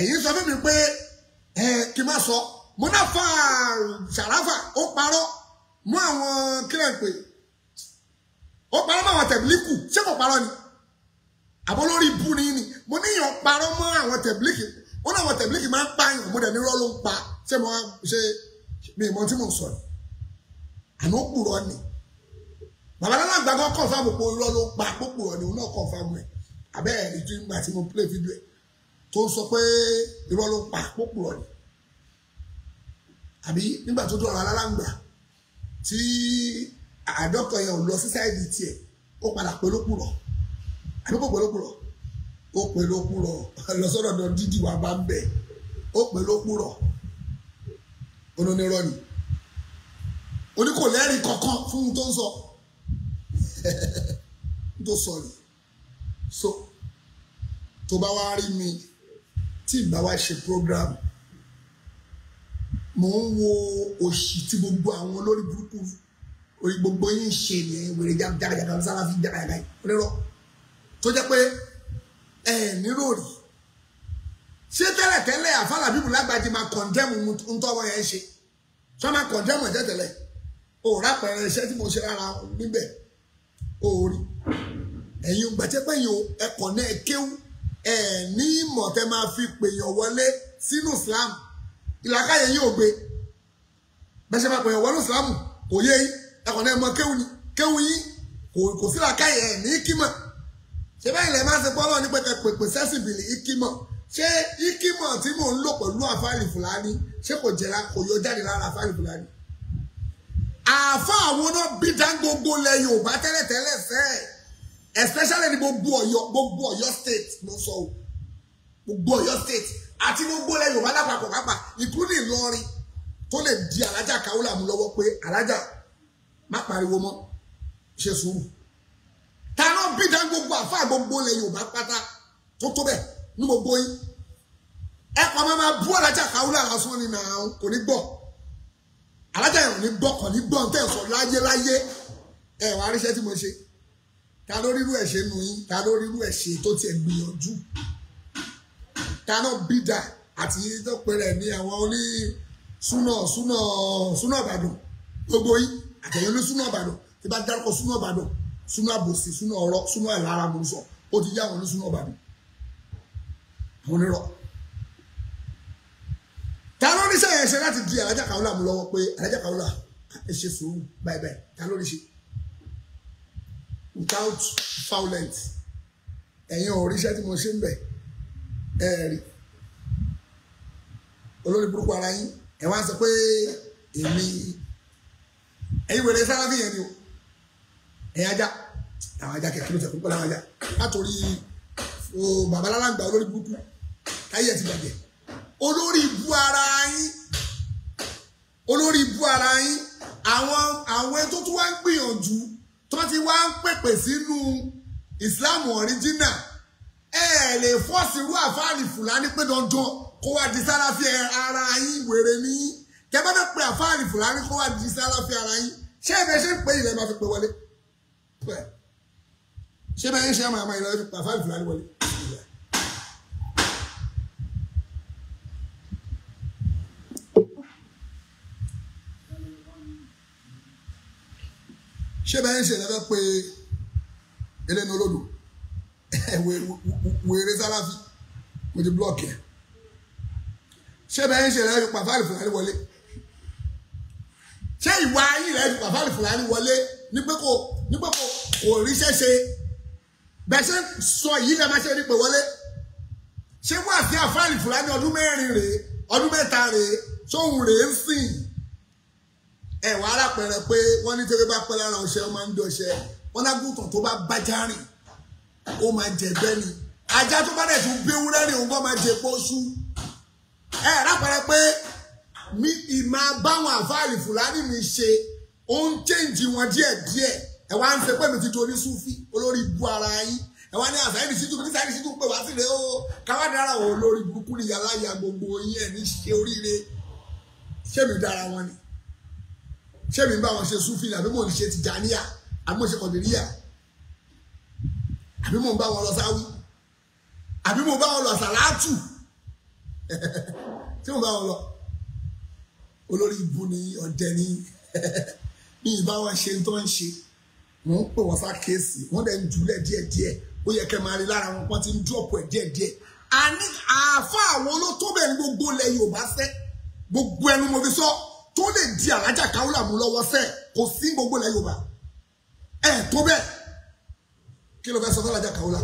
ẹ̀yin sọ fún mi pé ẹ kí n má sọ, mo náà fa Ṣàráfà ó parọ́ mú àwọn kílẹ̀ ń pè ó parọ́ mọ́ àwọn tẹ̀bílíkù, ṣé kò parọ́ ni? Àbọ̀ lórí ibú ni ni mo níyàn parọ́ mọ́ àwọn tẹ̀bílíkì, ó náà àwọn tẹ̀bílíkì máa ń pààyàn, mo dẹ̀ ní irọ́ ló ń pa, ṣé mo ṣe mi ìmọ̀ tí mo ń sọ ni? Àná òpùrọ̀ ni bàbá alágbà kan kọ̀ǹfàmù pé irọ́ ló ń pa, òpùrọ̀ ni òun náà kọ̀ǹfàmù ẹ̀ abẹ́ ẹ̀ ní nígbà tí mo play video ẹ̀ tó ń sọ pé irọ́ ló ń pa, òpùrọ̀ ni. Àbí nígbà tó dọ̀rọ̀ alálàǹgbà tí àdọ́kọ̀ yẹn ò lọ sí sáìdì tiẹ̀, ó padà pé lópùrọ̀, àbí kò pé lópùrọ̀? Ó pé lópùrọ̀ lọ sọ́dọ̀ dọ̀ dídì wà bá ń bẹ̀, ó pé lópùrọ̀, onírọ́ ni, oní kò lẹ́rìí kankan fún un tó ń sọ tó sọ ni. So tó bá wá rí mi tí ìgbà wá ṣe program, mò ń wo òṣì tí gbogbo àwọn olórí burúkú orí gbogbo yín ń ṣe nìyẹn, wèrè jágajàga Sálàfí jágajàga onírọ́ tó jẹ́ pé ẹ nírò rí. Ṣé tẹ́lẹ̀tẹ́lẹ̀ àfàlà bíbù lágbàjì máa kọ̀ndẹ́mù ń tọ́wọ́ yẹn ṣe? Ṣé máa kọ̀ndẹ́mù ẹ̀jẹ̀ tẹ́lẹ̀? O rápẹ̀rẹ̀ iṣẹ́ tí mo ṣe rárá níbẹ̀ o rí. Ẹ̀yin gbàtẹ́pẹ̀yìn ẹ̀kọ́ náà kéwú, ẹ̀ ní ìmọ̀ tẹ́ máa fi pèèyàn wọlé sínú Islam. Ìlàkàyè yín ò gbé. Bẹ́ẹ̀ ṣe máa pè wọnú ìsìlámù kò yé yín. Ẹkọ̀ náà mọ kéwù ni kéwù yín kò sí làákàyè ẹ̀ ní kímọ̀. Ṣé báyìí lẹ máa ń ṣe pọ́lọ́ ní pẹ̀kẹ́ pèpè sẹ́sìbìlì ìkímọ̀. Ṣé ìkímọ̀ tí mò ń lò pẹ̀lú àfáàlì Fúlàní ṣé kò jẹ́ra kò yọ jáde lára àfáàlì Fúlàní? Àfá àwọn náà bí dáńgbogbo lẹ Yorùbá tẹ́lẹ̀tẹ́lẹ̀ sẹ́ẹ̀. Especially ní gbogbo Ọ̀yọ́ state ló sọ o. Gbogbo Ọ̀yọ́ state àti gbogbo lẹ Yorùbá lápapọ̀ pápá ìkúlẹ̀ Ìlọrin tó lè di Alájà Kaola mú lọ́wọ́ pé Alájà má pariwo mọ́ ṣe sùúrù. Ta ló bí dá gbogbo àfáà gbogbo lẹ Yorùbá pátá tó tó bẹ́ẹ̀ ní gbogbo yín. Ẹ kọ́ máa bú Alájà Kaola lásán ni nà kò ní gbọ́. Alájà yẹn ò ní gbọ́ kò ní gbọ́ tẹ̀ sọ láyé láyé. Ẹ wàá ríṣẹ́ tí mo ṣe. Ta ló rírú ẹ̀ ṣe nu yín? Ta ló rírú ẹ̀ ṣe tó tiẹ̀ gbìyànjú? Ta ló bí dá àti tó pẹ̀rẹ̀ ní àwọn oní súnà súnà súnà Ìbàdàn gbogbo yín àtẹ̀yìn ní súnà Ìbàdàn tí bá dárúkọ súnà Ìbàdàn súnà àbòsí súnà ọ̀rọ̀ súnà ìlara mo sọ ó ti yá àwọn ní súnà Ìbàdàn àwọn onírọ̀. Ta ló ní sẹ́yìn ṣe láti di Alájà Kaola mú lọ́wọ́ pé Alájà Kaola ẹ ṣe sùúrù báyìí báyìí ta ló ní ṣe without violence? Ẹ̀yin ò ríṣẹ́ tí mo ṣe ń bẹ̀ ẹ̀ rí olórí burúkú ara yín. Ẹ wá sọ pé èmi ẹ̀yin wèrè sáráfì yẹn ni o. Ẹ̀yin ajá àwọn ajá kẹ̀kẹ́ ló tẹ̀ púpọ̀ láwọn ajá látòrí bàbá lálàgbà olórí burúkú táyé ẹ̀ ti bàjẹ́. Olórí ibú ara yín, olórí ibú ara yín. Àwọn tó tún wá ń gbìyànjú tó ti wá ń pèpè sínú Islam original ẹ lè fọ́ọ̀sì irú àfáàlì Fúlàní pé dandan kó wá di sáráfì ara yín wèrè ní. Tẹ bá fẹ́ pe àfáàlì Fúlàní kó wá di sáráfì ara yín, ṣé ẹ bẹ ṣe ń pè ilẹ̀ máa fi pè wọlé? Ṣé bẹ́ẹ̀ ń ṣe àmọ́ àmọ́ ilẹ̀ fi pe àfáàlì Fúlàní wọlé? Ṣé bẹ́ẹ̀ ń ṣe lẹ́fẹ́ pé eléni olódò wèrè sáráfì mo ti blọọkì ẹ̀. Ṣé bẹ́ẹ̀ ń ṣe lẹ́fẹ́ fi pàfáàlì Fúlàní wọlé? Ṣé ìwà ayé rẹ̀ fi pàfáàlì Fúlàní wọlé ní pé kò ríṣẹ́ ṣe? Bẹ́ẹ̀ ṣe sọ yìí lẹ́ máa ṣe ní pé wọlé. Ṣé wà sí àfáàlì Fúlàní ọdún mẹ́rin rèé ọdún mẹ́ta rèé sóhun rèé ń sìn? Ẹ wà alápẹ̀rẹ̀ pé wọ́n ní tẹ́lẹ̀ bá pẹ́ lára ọṣẹ ó máa ń dọṣẹ. Wọ́n lágùntàn tó bá bájá rìn ó máa jẹ̀gbẹ́ ni. Ajá tó bá dẹ̀ tún béwúrẹ́ rìn òun kọ́ máa jẹ pósú. Ẹ rápẹ̀rẹ̀ pé mi ìmọ̀ báwọn àfáàlì Fúlàní mi ṣe ó ń chẹ́ǹjì wọn díẹ̀díẹ̀. Ẹ wá ń ṣe pé mi ti torí súfì olórí bu ara yín. Ẹ wá ní àṣà ìdí sí ní sí tún pé wá sí rèé o. Káwá dára o olórí burúkú ni yàrá ya gbogbo yín ẹ̀ ní ṣe oríire. Ṣé mi dára wọn ni? Ṣé mi ń bá wọn ṣe súfì ni àbí mò ń ṣe Tìjàníyà àbí mò ń ṣe Kọ̀dìríyà àbí mò ń bá wọn lọ sáwí àbí mò ń bá wọn lọ sàlátù tí mò ń bá wọn lọ? Olórí ibu ni ọ̀dẹ̀ ni ní ìbá wọn ṣe tó ń ṣe. Mò ń pè wọ́n sá kéèsì wọ́n dẹ̀ ń jùlẹ̀ díẹ̀díẹ̀. Ó yẹ kẹ́ máa rí lára wọn pọ́n ti ń dúrọ̀pù ẹ̀ díẹ̀díẹ̀. Àní àáfà àwọn olótó bẹ́ẹ̀ ni gbogbo ilẹ̀ Yorùbá fẹ́ gbogbo ẹnu mo fi sọ tó lè di Alájà Kaola mú lọ́wọ́ sẹ́ kò sí gbogbo ilẹ̀ Yorùbá ẹ̀ tó bẹ́ẹ̀. Kí ló fẹ́ sọ fún Alájà Kaola?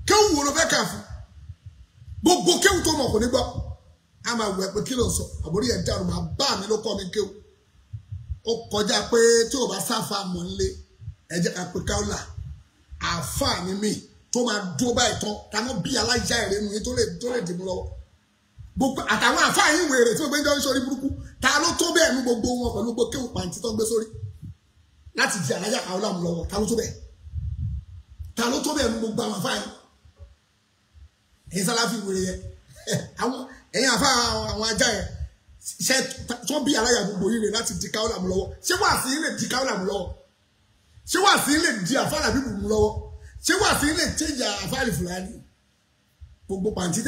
Kéwù wo ló fẹ́ kà fún? Gbogbo kéwù tó mọ̀ kò ní gbọ́. A máa wẹ̀ pé kí ló ń sọ àbórí ẹ̀ dàrú máa bá mi ló kọ́ mi kéwù. Ó kọjá pé tí ò bá sáfà mọ̀ nílé ẹ jẹ́ ká pe Kaola àáfàá ni mí tó máa dúró báyìí tán táwọn bí alájà ìrẹ́nu yín tó lè dìbò lọ́wọ́. Gbogbo àtàwọn àáfàá yín wèrè tí gbogbo ń jọ ń sọrí burúkú ta ló tó bẹ́ẹ̀ nu gbogbo wọn pẹ̀lú gbogbo kéwù pàǹtí tó ń gbé sórí láti di Alájà Kaola mú lọ́wọ́? Ta ló tó bẹ́ẹ̀? Ta ló tó bẹ́ẹ̀ nu gbogbo àwọn àáfàá yín? Ẹ̀yin sáláfì wèrè yẹn àwọn ẹ̀yin àáfàá àwọn ajá yẹn ṣe tó bí aláya gbogbo yín rè láti di Kaola mú lọ́wọ́? Ṣé wàá sí lè di Kaola mú lọ́wọ́? Ṣé wàá sí lè di àfáà Làbíbù mú lọ́wọ́? Ṣé wàá sí lè change àfáà Fúlàní? Gbogbo pàǹtí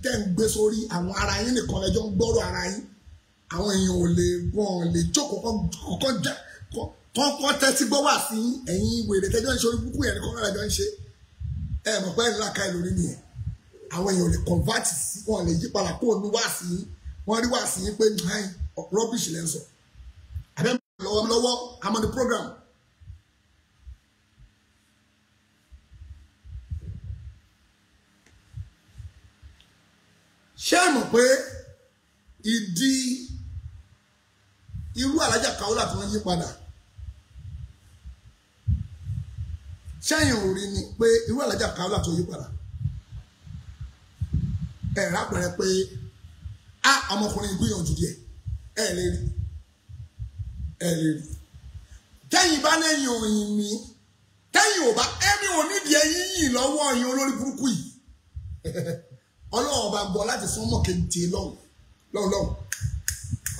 tẹ́ ń gbé sórí àwọn ara yín nìkan lẹ́jọ́ ń gbọ́rọ̀ ara yín. Àwọn èèyàn ò lè wọ́n lè jókòó kọ́kọ́ tẹ́tí gbọ́ wà sí ẹ̀yin wèrè tẹ́jọ́ ń ṣe orí burúkú yẹn nìkan lẹ́jọ́ ń ṣe. Ẹ mọ̀ pé ńlá ka ìlórí nìyẹn. Àwọn èèyàn ò lè convert sí wọn lè yí padà kó nu wá sí Wọ́n rí wá sí yín pé rubbish lẹ́ ń sọ. Àbẹ́ lọ́wọ́ lọ́wọ́, I'm on the program. Ṣé ẹ mọ̀ pé ìdí irú Alájà Kaola tí wọ́n yí padà, ṣẹ́yìn ò rí ni pé irú Alájà Kaola tó yí padà ẹ̀ rápẹ̀rẹ̀ pé á ọmọkùnrin gbìyànjú díẹ̀, ẹ̀ lè rí, ẹ̀ lè rí. Tẹ́yìn bá lẹ́yìn òyìn mi, tẹ́yìn ò bá ẹ̀mí ò nídìí ẹ̀yìn yìí lọ́wọ́ ẹ̀yìn olórí burúkú yìí. Ọlọ́run ọba gbọ́ láti sún mọ́ keje lọ́hùn lọ́hùn lọ́hùn.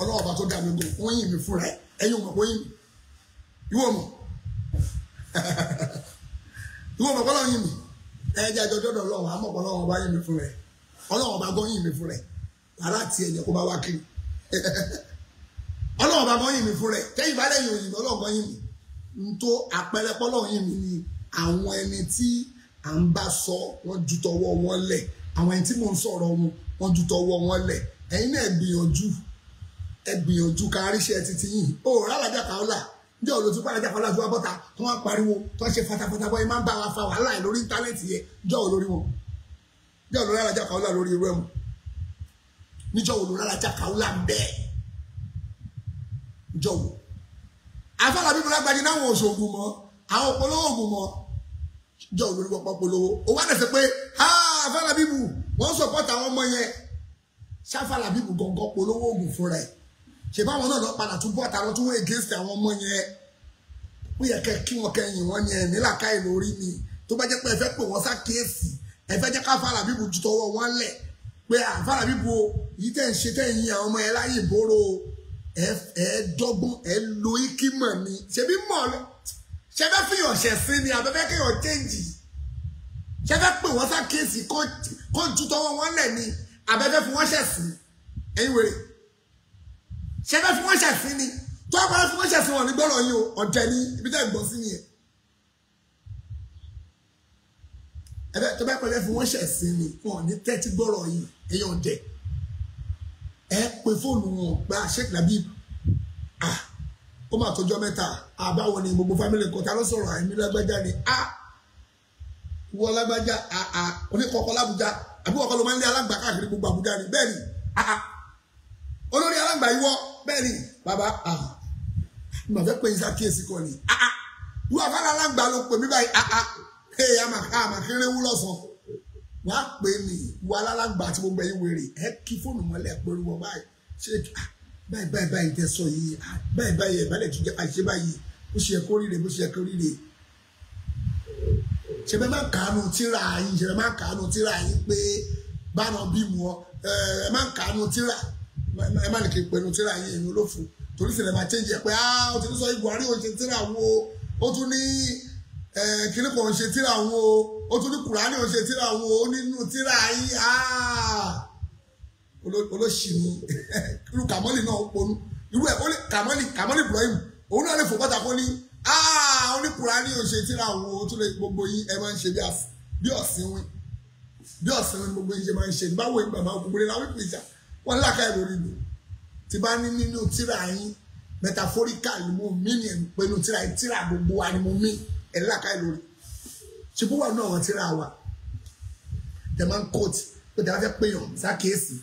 Ọlọ́run ọba tó dá mi gùn, wọ́n yìn mí fúnra ẹ̀, ẹ̀yin ò mọ̀ pé yìn mí. Ìwọ mọ̀, ìwọ mọ̀ kọ́lọ́ yìn mí. Ẹ jẹ́ àjọ dọ́dọ̀ Ọlọ́run, àmọ́ Ọlọ́run ọba yìn mí fúnra ẹ̀. Ọlọ́run ọba gbọ́ yìn mí fúnra ẹ̀. Wàhálà tiẹ̀ yẹ kó bá wá kiri. Ọlọ́run ọba gbọ́ yìn mí fúnra ẹ̀. Tẹ́yìn bá lẹ́yìn òyìnbó Ọlọ́run gbọ́ yìn mí. N tó àpẹẹrẹ pọ́lọ́run yìn mí ni àwọn ẹni tí à ń bá sọ wọ́n ju tọwọ́ wọn lẹ̀. Àwọn ẹni tí mò ń sọ̀rọ̀ wọn wọ́n ju tọwọ́ wọn lẹ̀. Ẹ̀yin náà gbìyànjú, ẹ gbìyànjú ká ríṣẹ́ títí yìí. Ó rà Alájà Kaola, ǹjẹ́ òòlù tí Alájà Kaola tó wá bọ́ta tó wá pariwo tó ṣe fatafata bọ́ ẹ máa ń bá wa fa wàhálà ẹ̀ lórí íńtánẹ́ẹ̀tì yẹn. Ǹjẹ́ òòlù rí wọn? Ǹjẹ́ òòlù Alájà Kaola lórí irú ẹ̀mú? Níjọ́ òòlù Alájà Kaola ń bẹ́ẹ̀? Ǹjọ́ wò? Afọlábí bọ́lá gbajú náà wọn ò ṣoògùn mọ́, àwọn òpolówó ògùn mọ́. Ǹjẹ́ òòlù rí wọn pọ̀ polówó? Ó wá dẹ̀sẹ̀ pé Afọlábí bù wọ́n sọ̀pọ̀tà àwọn ọmọ yẹn. Ṣáfàlàbí bù gangan polówó ògùn fúnra ẹ̀. Ṣe báwọn náà lọ padà tún bọ́ta lọ tún wọ́n against àwọn ọmọ yẹn. Ó yẹ kẹ́ kí wọn kẹyìn wọn ni ẹ̀ nílàkàì lórí ni. Tó bá jẹ́ pé ẹ fẹ́ pè wọ́n sákèésì, ẹ fẹ́ jẹ́ káfàlàbí bù ju tọwọ́ wọn lẹ̀ pé Àfàlàbí bù o, yìí tẹ̀ ń ṣe tẹ̀ ń yin àwọn ọmọ yẹn láyè ìbóró ẹ dọ́gbọ́n ẹ lo ikímọ̀ ni. Ṣebí mọ̀ lọ ṣe fẹ́ fìyàn ṣẹ̀ sí ni àbẹ́fẹ́ kéèyàn change? Ṣe fẹ́ pè wọ́n sákèésì kó ju tọwọ́ wọn lẹ̀ ni àbẹ́fẹ́ fi wọ́n ṣẹ̀ sí? Ẹ̀yin wèrè, ṣe fẹ́ fi wọ́n ṣẹ̀ sí ni? Tó bá fẹ́ fi wọ́n ṣẹ̀ sí wọn ní gbọ́dọ̀ yín o, ọ̀jẹ̀ ni ibi tẹ́ gbọ́n sí nìyẹn. Ẹ̀fẹ́ tó bá pẹ́ fi wọ́n ṣẹ̀ sí ni wọn ní tẹ́tí gbọ́rọ̀ yìí, ẹ̀yin ọ̀jẹ̀. Ẹ pe fóònù wọn gba Sheikh Labib, ah ó máa tọjọ́ mẹ́ta, àbáwo ni gbogbo fámìlì nǹkan ta ló sọ̀rọ̀ àìmí lágbájá ni, ah wọ lágbájá, àà oníkọ̀ọ́kọ́ lábújá, àbí wọ́n kọ́ ló máa ń lé alágbà káàkiri gbogbo Àbújá ni? Bẹ́ẹ̀ ni, àà olórí alágbà ìwọ, bẹ́ẹ̀ ni bàbá, àà mà fẹ́ pé yín sákìyèsí kan ni, àà ìwọ àfárá alágbà ló pè mí báyìí, àà ee àmà kéré wú lọ́sàn wà á pè mí wọ alágbà àti gbogbo ẹ̀yin wèrè, ẹ kí fóònù mọ́lẹ̀ pẹ̀lú wọn báyìí, ṣé báyìí báyìí báyìí tẹ sọ yìí, báyìí báyìí ẹ̀ bálẹ̀ tún jẹ́ àṣẹ báyìí, bó ṣe yẹ kó ríre, bó ṣe yẹ kó ríre. Ṣe bẹ́ẹ̀ máa kàánú tíra yín, ṣe bẹ́ẹ̀ máa kàánú tíra yín pé báná bí mu ọ, ẹ máa kàánú tíra, ẹ má lè kí n pẹ̀lú tíra yín èmi olófo, torí sì lè máa change ẹ pé ah ó ti ní sọ Buhari ò ṣe tíra wo, ó tún ní kíní kan ò ṣe tíra wo, ó tún ní Kùránì ò ṣe tíra wo, ó nínú tíra yín, ah olóṣì ni. Irú Kàmọ́lì náà ó ponú, irú ẹ̀ Kàmọ́lì Kàmọ́lì Ibrahim òun náà lè fò bọ́ta kó ní ah oníkùránì ò ṣe tíra wo, tó lè gbogbo yín ẹ máa ń ṣe bí ọ̀sìnwín, bí ọ̀sìnwín gbogbo yín ṣe máa ń ṣe. Báwo ni bàbá gbogbo rẹ̀ láwọn ìpèsè wọn láka ìròrí lò tí bá ní nínú tíra yín metaphorical ni mo mí ní pé nínú tíra yín, tíra gbogbo wa ni mo mí, ẹ láka ìròrí. Ṣe bó wà nínú àwọn tíra wa tẹ máa ń kóòtù pé tẹ bá fẹ́ péyàn sákèésì,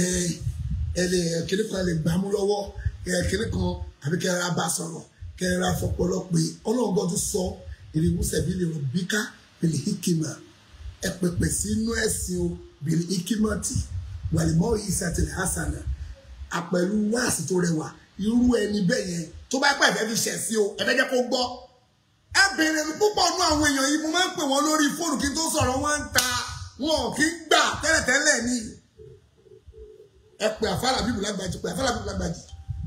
ẹ ẹ lè kíní kan lè gbámú lọ́wọ́, ẹ kíní kan àbí kẹrẹ bá sọ̀rọ̀ kẹrẹ afọpọlọ pé Ọlọ́run gbọ́dọ̀ sọ ìrìwúsẹ̀ bí lè rọ̀bíkà bìlì hikima, ẹ pèpè sínú ẹ̀sìn o bìlì hikimati wàlímọ́ ìsàtìlẹ̀ hasana, àpẹ̀lú wáàsí tó rẹwà. Irú ẹni bẹ́ẹ̀ yẹn tó bá pẹ́ fẹ́ fi ṣẹ̀ sí o, ẹ fẹ́ jẹ́ kó gbọ́. Ẹ bèrè púpọ̀ nú àwọn èèyàn yìí, mo máa ń pè wọ́n lórí fóònù kí n tó sọ̀rọ̀, wọ́n ń ta wọn ò kí ń gbà tẹ́lẹ̀tẹ́lẹ̀ ni. Ẹ pè Àfàlàbí Lágbàjì, pè Àfàlàbí Lágbàjì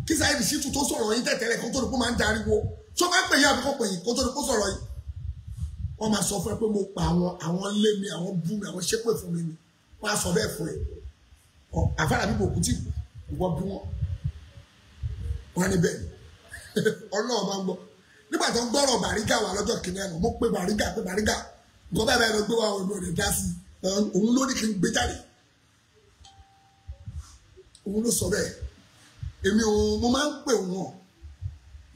kí Saheed Shittu tó sọ̀rọ̀ yín tẹ̀tẹ̀lẹ̀ kó tó ní kó máa ń dariwo, tó máa ń pè yín àbíkó pè yín kó tó ní kó sọ̀rọ̀ yín. Wọ́n máa sọ fún ẹ pé mo pa àwọn, àwọn lé mi, àwọn bú mi, àwọn ṣépè fún mi ni, wọ́n á sọ bẹ́ẹ̀ fún ẹ. Àfàlàbí kò kú tí ìwọ bí wọn, wọ́n ní bẹ́ẹ̀ Ọlọ́run máa ń gbọ́. Nígbà tó ń gbọ́rọ̀ Bàrígà wà lọ́jọ́ kìnìún àná, mo pe Bàrígà pé Bàrígà nǹkan bẹ́ẹ̀ bẹ́ẹ̀ lọ gbé wa òun ò lè dá sí, òun ló ní kí n gbé jáde. Òun ló sọ bẹ́ẹ̀. Èmi ò mo máa ń pè wọ́n,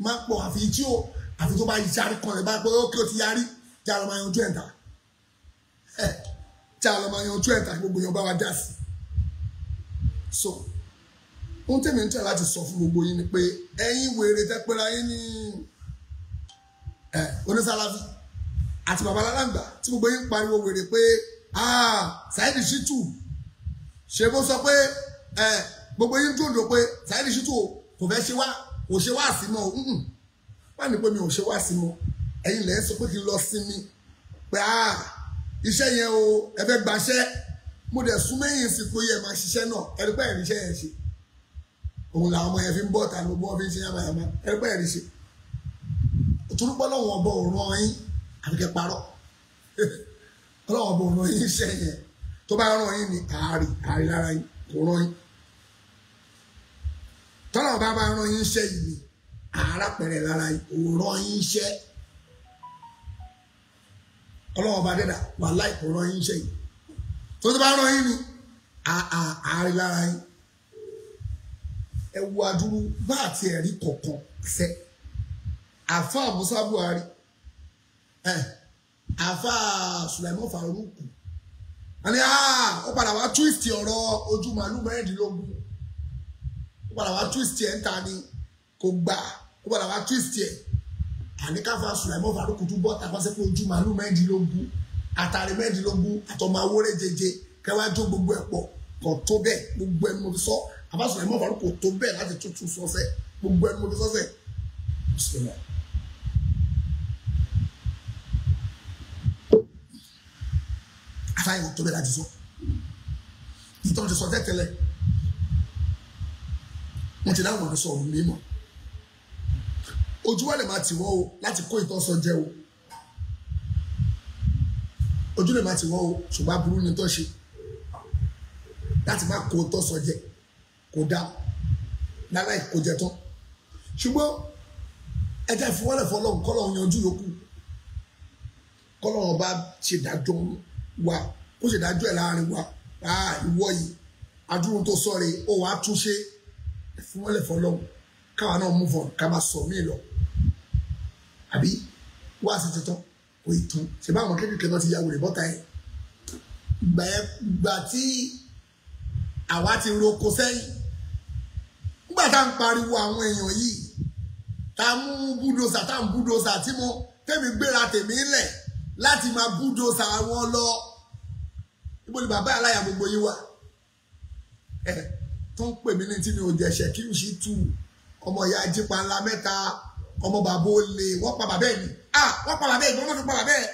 máa ń pọ̀ àfi tí ó àfi tó bá yarí kan rẹ̀ bá pé ó kí ó ti yarí, já lọ máa yanjú ẹ̀ta. Já lọ máa yanjú ẹ̀ta gbogbo èèyàn bá wa dá sí. So ohun tèmi ń tẹ̀ láti sọ fún gbogbo yín ni pé ẹ̀yin wèrè tẹ́ pera yín ní onísàlàfí àti bàbá alálàǹgbà tí gbogbo yín pariwo wèrè pé Saheed Shittu ṣe bó sọ pé gbogbo yín dòdò pé Saheed Shittu kò fẹ́ ṣe wá kò ṣe wá sí mọ́. Wá ní pé mi ò ṣe wá sí mọ́, ẹ̀yin lẹ́ sọ pé kí n lọ sinmi pé iṣẹ́ yẹn o ẹ fẹ́ gbaṣẹ́. Mo dẹ̀ sún mẹ́yìn sí pé yẹ máa ṣiṣẹ́ náà, ẹni pé ẹ̀rí iṣẹ́ yẹn ṣe. Òun làwọn ọmọ yẹn fi ń bọ́ ta ni gbogbo wọn fi ń ṣe yamayama, ẹni pé ẹ̀rí ṣe. Òtúrúpọ̀ lọ́wọ́ ọbọ̀ òràn yín àfi kẹ́ parọ́. Ọlọ́wọ́ ọbọ̀ òràn yín iṣẹ́ yẹn tó bá ràn yín ni àárí àárí lára yín kò ràn yín. Tọ́lá ọba bá ràn yín iṣẹ́ yìí ni àárá pẹ̀rẹ̀ lára yín kò ràn yín iṣẹ́. Ọlọ́wọ́ ọba dẹ́dà wàláì kò ràn yín iṣẹ́ yìí. Tó tó bá ràn yín ni àárí lára yín. Ẹ wo adúrú bá àti ẹ̀rí kọ̀ọ̀kan ṣẹ́. Àfáà Musa Buhari, àfáà Sulaiman Faruku, wọ́n ní ó padà wá twist ọ̀rọ̀ ojú màálù mẹ́rìndínlógún. Ó padà wá twist ẹ̀ ń ta ni kò gbà, ó padà wá twist ẹ̀. Àníkàfà Sulaiman Faruku tún bọ́ tàbá sí pé ojú màálù mẹ́rìndínlógún, àtàrí mẹ́rìndínlógún, àtọmọ awóré jẹjẹ, kẹwàá jó gbogbo ẹ̀ pọ̀, kò tó bẹ́ẹ̀ gbogbo ẹni mo fi sọ. Àfáà Sulaiman Faruku kò tó bẹ́ẹ̀ láti tuntun sọ́sẹ̀, gbogbo ẹni mo fi sọ́sẹ̀. Bismillah. Àfáà tó bẹ́ẹ̀ láti sọ. Ìtàn ti sọ tẹ́tẹ́lẹ̀. Wọ́n ti dáhùn sọ ọ̀rọ̀ mímọ́. Ojú wa lè máa tì wọ́n o láti kó ìtàn sọ jẹ o. Ojú lè máa tì wọ́n o ṣùgbọ́n aburú ni tó ṣe. Láti má kó ìtàn sọ jẹ kò dáa láláì kó jẹ tán. Ṣùgbọ́n ẹ jẹ́ ìfowólẹ̀ fọlọ́run kọ́lọ́run yanjú yòókù. Kọ́lọ́run bá ṣèdájọ́ wa kó ṣèdájọ́ ẹ̀ láàrin wa. Ìwọ yìí adúrún tó sọ rèé ó wàá túnṣe ìfowólẹ̀ fọlọ́run káwa náà move on ká máa sọ míì lọ. Àbí wá sí ti tán kò ì tán ṣe báwọn kékeré náà ti ya wèrè bọ́ta yẹn. Ìgbà tí àwa ti roko sẹ́yìn nígbà tá à ń pariwo àwọn èèyàn yìí tá a mú búdòsà tá à ń búdòsà tí mo tẹ́mi gbéra tèmi lẹ̀ láti máa búdòsà wọn lọ. Níbo ni bàbá aláya gbogbo yín wà? Tó ń pè mí ní tí mi ò jẹ̀ṣẹ̀ kí n sì tu ọmọ ìyá ajípa ńlá mẹ́ta ọmọ bàbá olè wọ́n pa bàbá ẹ̀ ni. Wọ́n pa bàbá ẹ̀ ni wọ́n fi pa bàbá ẹ̀.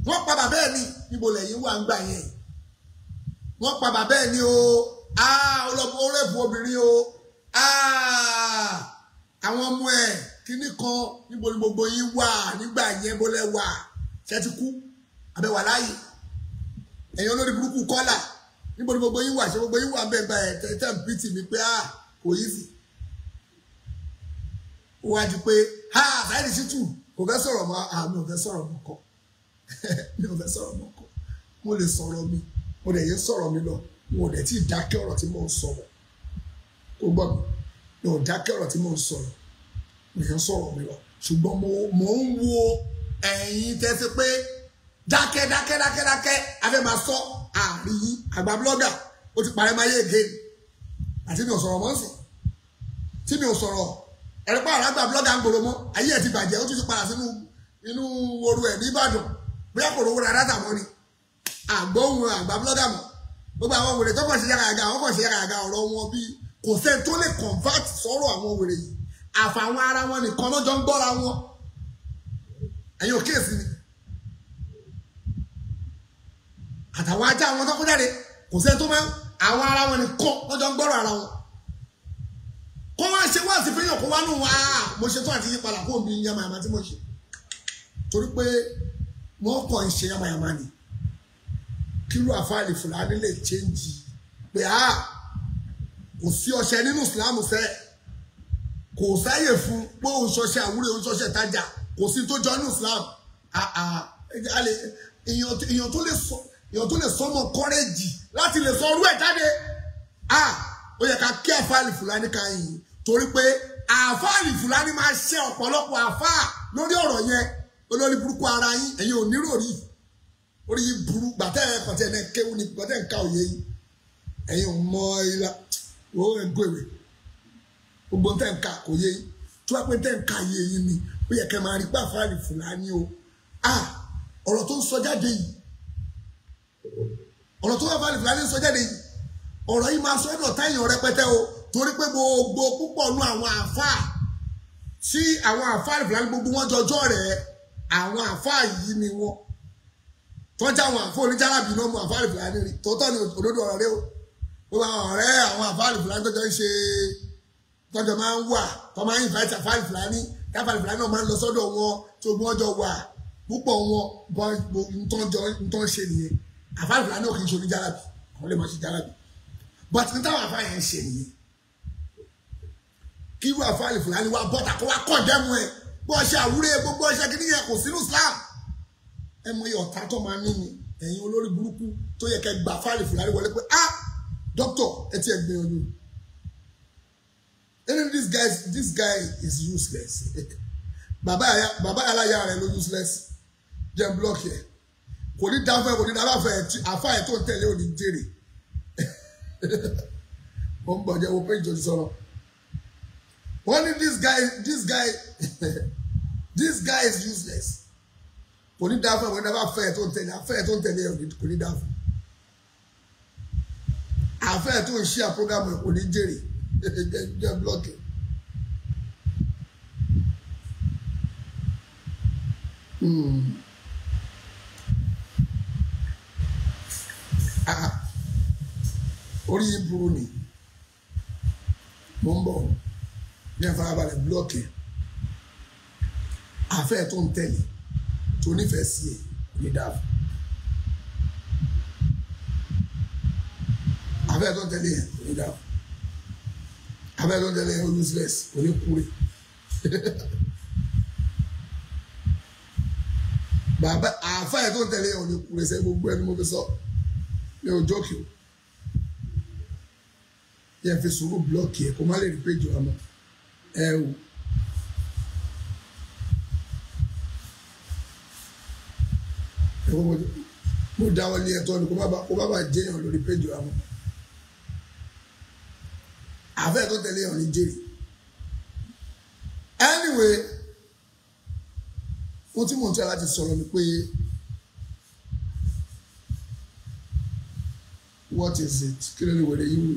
Wọ́n pa bàbá ẹ̀ ni. Níbo lẹ̀yin wà ń gbà yẹn? Wọ́n pa bàbá ẹ̀ ni o. Ọlọ́pàá ó rẹ̀bù obìnrin o. Àwọn ọmọ ẹ̀ kíní kan níbo ni gbogbo yín wà nígbà yẹn bó lẹ wà? Ṣé ti kú? Àbẹ̀ wà láàyè? Ẹ̀yin olórí burúkú kọ́là níbo ni gbogbo yín wà? Ṣé gbogbo yín wà bẹ́ẹ̀ bá ẹ̀ tẹ́ ń pìtì mi pé kò yí sí. Ó wá di pé Saheed Shittu kò fẹ́ sọ̀rọ̀ mọ́. Mi ò fẹ́ sọ̀rọ̀ mọ́ kọ́. Mi ò fẹ́ sọ̀rọ̀ mọ́ kọ́. Mo lè sọ̀rọ̀ mi, mo dẹ̀ yé sọ̀rọ̀ mi lọ, mo dẹ̀ tí ì dákẹ́ ọ̀rọ̀ tí mò ń sọ̀rọ̀. Kò gbọ́ mi, mi ò dákẹ́ ọ̀rọ̀ tí mò ń sọ̀rọ̀, mi ò sọ̀rọ̀ mi lọ. Ṣùgbọ́n mo ń wo ẹ̀yin tẹ́sí pé dákẹ́ dákẹ́ dákẹ́ dákẹ́ a fẹ́ máa sọ àárín yín àgbà blọ́gà ó ti parẹ́ máa yé again. Àti mi ò sọ̀rọ̀ mọ́ sí tí mi ò sọ̀rọ̀ ẹ̀rọ pààrọ̀ àgbà blọ́gà ń gbòòrò mọ́ ayé ẹ̀ ti bàjẹ́ ó tún ti padà sínú inú oru ẹ̀ ní Ìbàdàn bóyá kò rówó ra dátà mọ́ ni àgbóhùn àgbà blọ́gà mọ́ gbogbo àwọn wèrè tó kàn ṣe yàgàyàgà àwọn kàn ṣe yàgàyàgà ọ̀rọ̀ wọn bí kò sẹ́ni tó lè convert sọ̀rọ̀ àwọn wèrè yìí àfàwọn ara wọn nìkan lọ́jọ́ ń gbọ́ra wọn ẹ̀yin ò kíyèsí ni àtàwọn ajá wọn tó kó jáde kò sẹ́ni tó máa àwọn ara wọn nìkan lọ́jọ́ ń gbọ́rọ̀ ara wọn kó wá ṣe wá sí fẹ́yàn kó wá nù wá mo ṣe tó àti yípadà kó mi yamayama tí mo ṣe torí pé wọ́n kàn ń ṣe yamayama ni kírú àfáàlì Fúlàní lè chéńjì pé kò sí ọṣẹ nínú Ìsìlámù sẹ́ kò sáyè fún pé òun ṣọṣẹ àwúrẹ́ òun ṣọṣẹ tajà kò sí tó jọ nínú Ìsìlámù èèyàn tó lè sọmọ kọ́rẹ́jì láti lè sọ orú ẹ̀ jáde ó yẹ ká àfáàlì Fúlàní ká yìí torí pé àfáàlì Fúlàní máa ṣe ọ̀pọ̀lọpọ̀ àfáà lórí ọ̀rọ̀ yẹn. Olórí burúkú ara yín, ẹ̀yin ò nírò rí orí yìí burú. Gbàtẹ́ ẹ̀ kọ̀tẹ́ ẹ̀ kéwú ni gbàtẹ́ ẹ̀ ká òye yìí, ẹ̀yin ò mọ ìlà ó ẹ̀ gbèrè gbogbo tẹ̀ ń ka kò yé yín. Tó bá pẹ́ tẹ̀ ń ka yé yín ni ó yẹ kẹ́ máa rí pé àfáàlì Fúlàní o, ọ̀rọ̀ tó ń sọ jáde yìí, ọ̀rọ̀ tó àfáàlì Fúlàní ń sọ jáde yìí, ọ̀rọ̀ yìí máa sọ ẹ̀dọ̀ táyàn rẹpẹtẹ o. Torí pé gbogbo púpọ̀ nú àwọn àfáà tí àwọn àfáàlì Fúlàní gbogbo wọn jọjọ́ rẹ̀, àwọn àfáà yìí ni wọ́n tọ́jà àwọn àfáà oníjàlábì náà mú àfáàlì Fúlàní rí. Tòótọ́ ni òdodo ọ̀rọ̀ rẹ o. Gbogbo àwọn ọ̀rẹ́ àwọn àfáàlì Fúlàní tọ́jọ́ ń ṣe, tọ́jọ́ máa ń wà, tọ́ máa ń invite àfáàlì Fúlàní, táfàlì Fúlàní náà máa ń lọ sọ́dọ̀ wọn, tí ogun ọjọ́ wà púpọ̀ wọn bọ́ ntọ́ ń ṣe nìyẹn. Àfáàlì Fúlàní ò kì í ṣe oníjàlábì, àwọn lè máa ṣe jàlábì, but ní táwọn àfáà yẹn ń ṣe nìyẹn. Kí irú àfáàlì Fúlàní wá bọ́tà kó wá condemn ẹ̀, bọ́ ṣe àwúrẹ́ gbogbo ọṣẹ kìíní yẹn kò sínú Islam. Ẹ mọ iye ọ̀tá tó máa ní ni ẹ̀yin olórí burúkú tó yẹ kẹ́ gbà àfáàlì Fúlàní wọlé pé ah doctor ẹ ti ẹ gbìyànjú. Even this guy is useless. Bàbá aláya rẹ̀ ló useless. Jẹ́ block yẹ kò ní dáfẹ́, kò ní dáfẹ́ àfáà ẹ̀ tó ń tẹ̀lé òní jèrè. Ó ń bọ̀ jẹ́ wo pé ìjọ ti sọ̀rọ̀. Wọ́n ní this guy is useless. Kò ní dáfẹ́, kò ní dáfẹ́ àfẹ́ tó ń tẹ̀lé, àfẹ́ tó ń tẹ̀lé kò ní dáfẹ́. Àfẹ́ tó ń ṣe àpọ́gàmù kò ní jèrè. Jẹ́ blọ́ọ̀kì. Orí yìí burú ni. Mo ń bọ̀ ní àfarabalẹ̀ blọ́ọ̀kì. Àfẹ́ tó ń tẹ̀lé tó nífẹ̀ẹ́ sí ẹ̀ kò ní dáa. Àfẹ́ tó ń tẹ̀lé ẹ̀ kò ní dáa. Àfẹ́ tó ń tẹ̀lé ẹ̀ useless, kò ní kúrè. Bàbá àfẹ́ tó ń tẹ̀lé ẹ̀ ò ní kúrè sẹ́ gbogbo ẹni mo fi sọ ní ọjọ́ kìí. Yẹ fi sùúrù blọ́ọ̀kì ẹ̀ kó má lè rí péjì wa mọ́ ẹ o. Mo dáwọ́ lé ẹ̀tọ́ ni kó má bàa jẹ́yàn lórí péjì wa mọ́. Àfẹ́ tó tẹ̀lé ọ̀ ní jèrè. Anyway, ohun tí mò ń tẹ́ láti sọ̀rọ̀ ni pé what is it? Kí ló lè wẹ̀rẹ̀ yìí wù?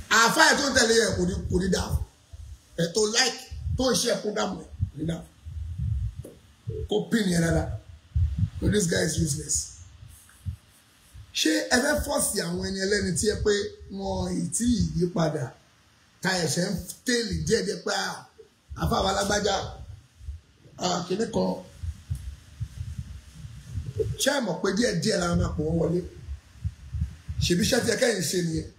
Àfáà tó ń tẹ̀lé ẹ̀ kò ní dáa. Ẹ̀ tó like tó ń ṣe program ẹ̀ kò ní dáa. Kó pin yẹn dáadáa. No, this guy is useless. Ṣé ẹ fẹ́ fọ́ọ̀sì àwọn ẹni ẹlẹ́ni tí ẹ pé wọn ì tí ì yí padà ta ẹ̀ṣẹ̀ ń tẹ̀lé díẹ̀díẹ̀ pé àfáà wa lágbájá kìnnì kan, ṣé ẹ mọ̀ pé díẹ̀díẹ̀ la máa pọ̀ wọ́n wọlé? Ṣèbí iṣẹ́ tí ẹ kẹ́yìn ṣe nìyẹn.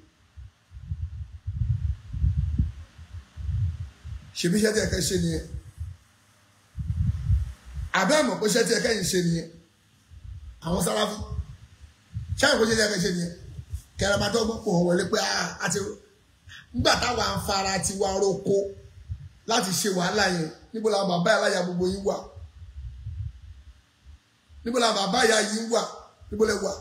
Ṣèbí iṣẹ́ tí ẹ kẹ́yìn ṣe nìyẹn. Àbẹ́ mọ̀ pé iṣẹ́ tí ẹ kẹ́yìn ṣe nìyẹn. Àwọn Sáráfì ṣé àìkú iṣẹ́ tí ẹ kẹ́yìn ṣe nìyẹn. Kẹrẹ máa dọ́gbọ́n pọ̀ wọ́n wọlé pé àti nígbà táwa ń fara tiwa roko láti ṣe wàhálà yẹn, níbo làwọn bàbá aláya gbogbo yín wà? Níbo làwọn bàbá ìyá yín wà? Níbo lẹ wà?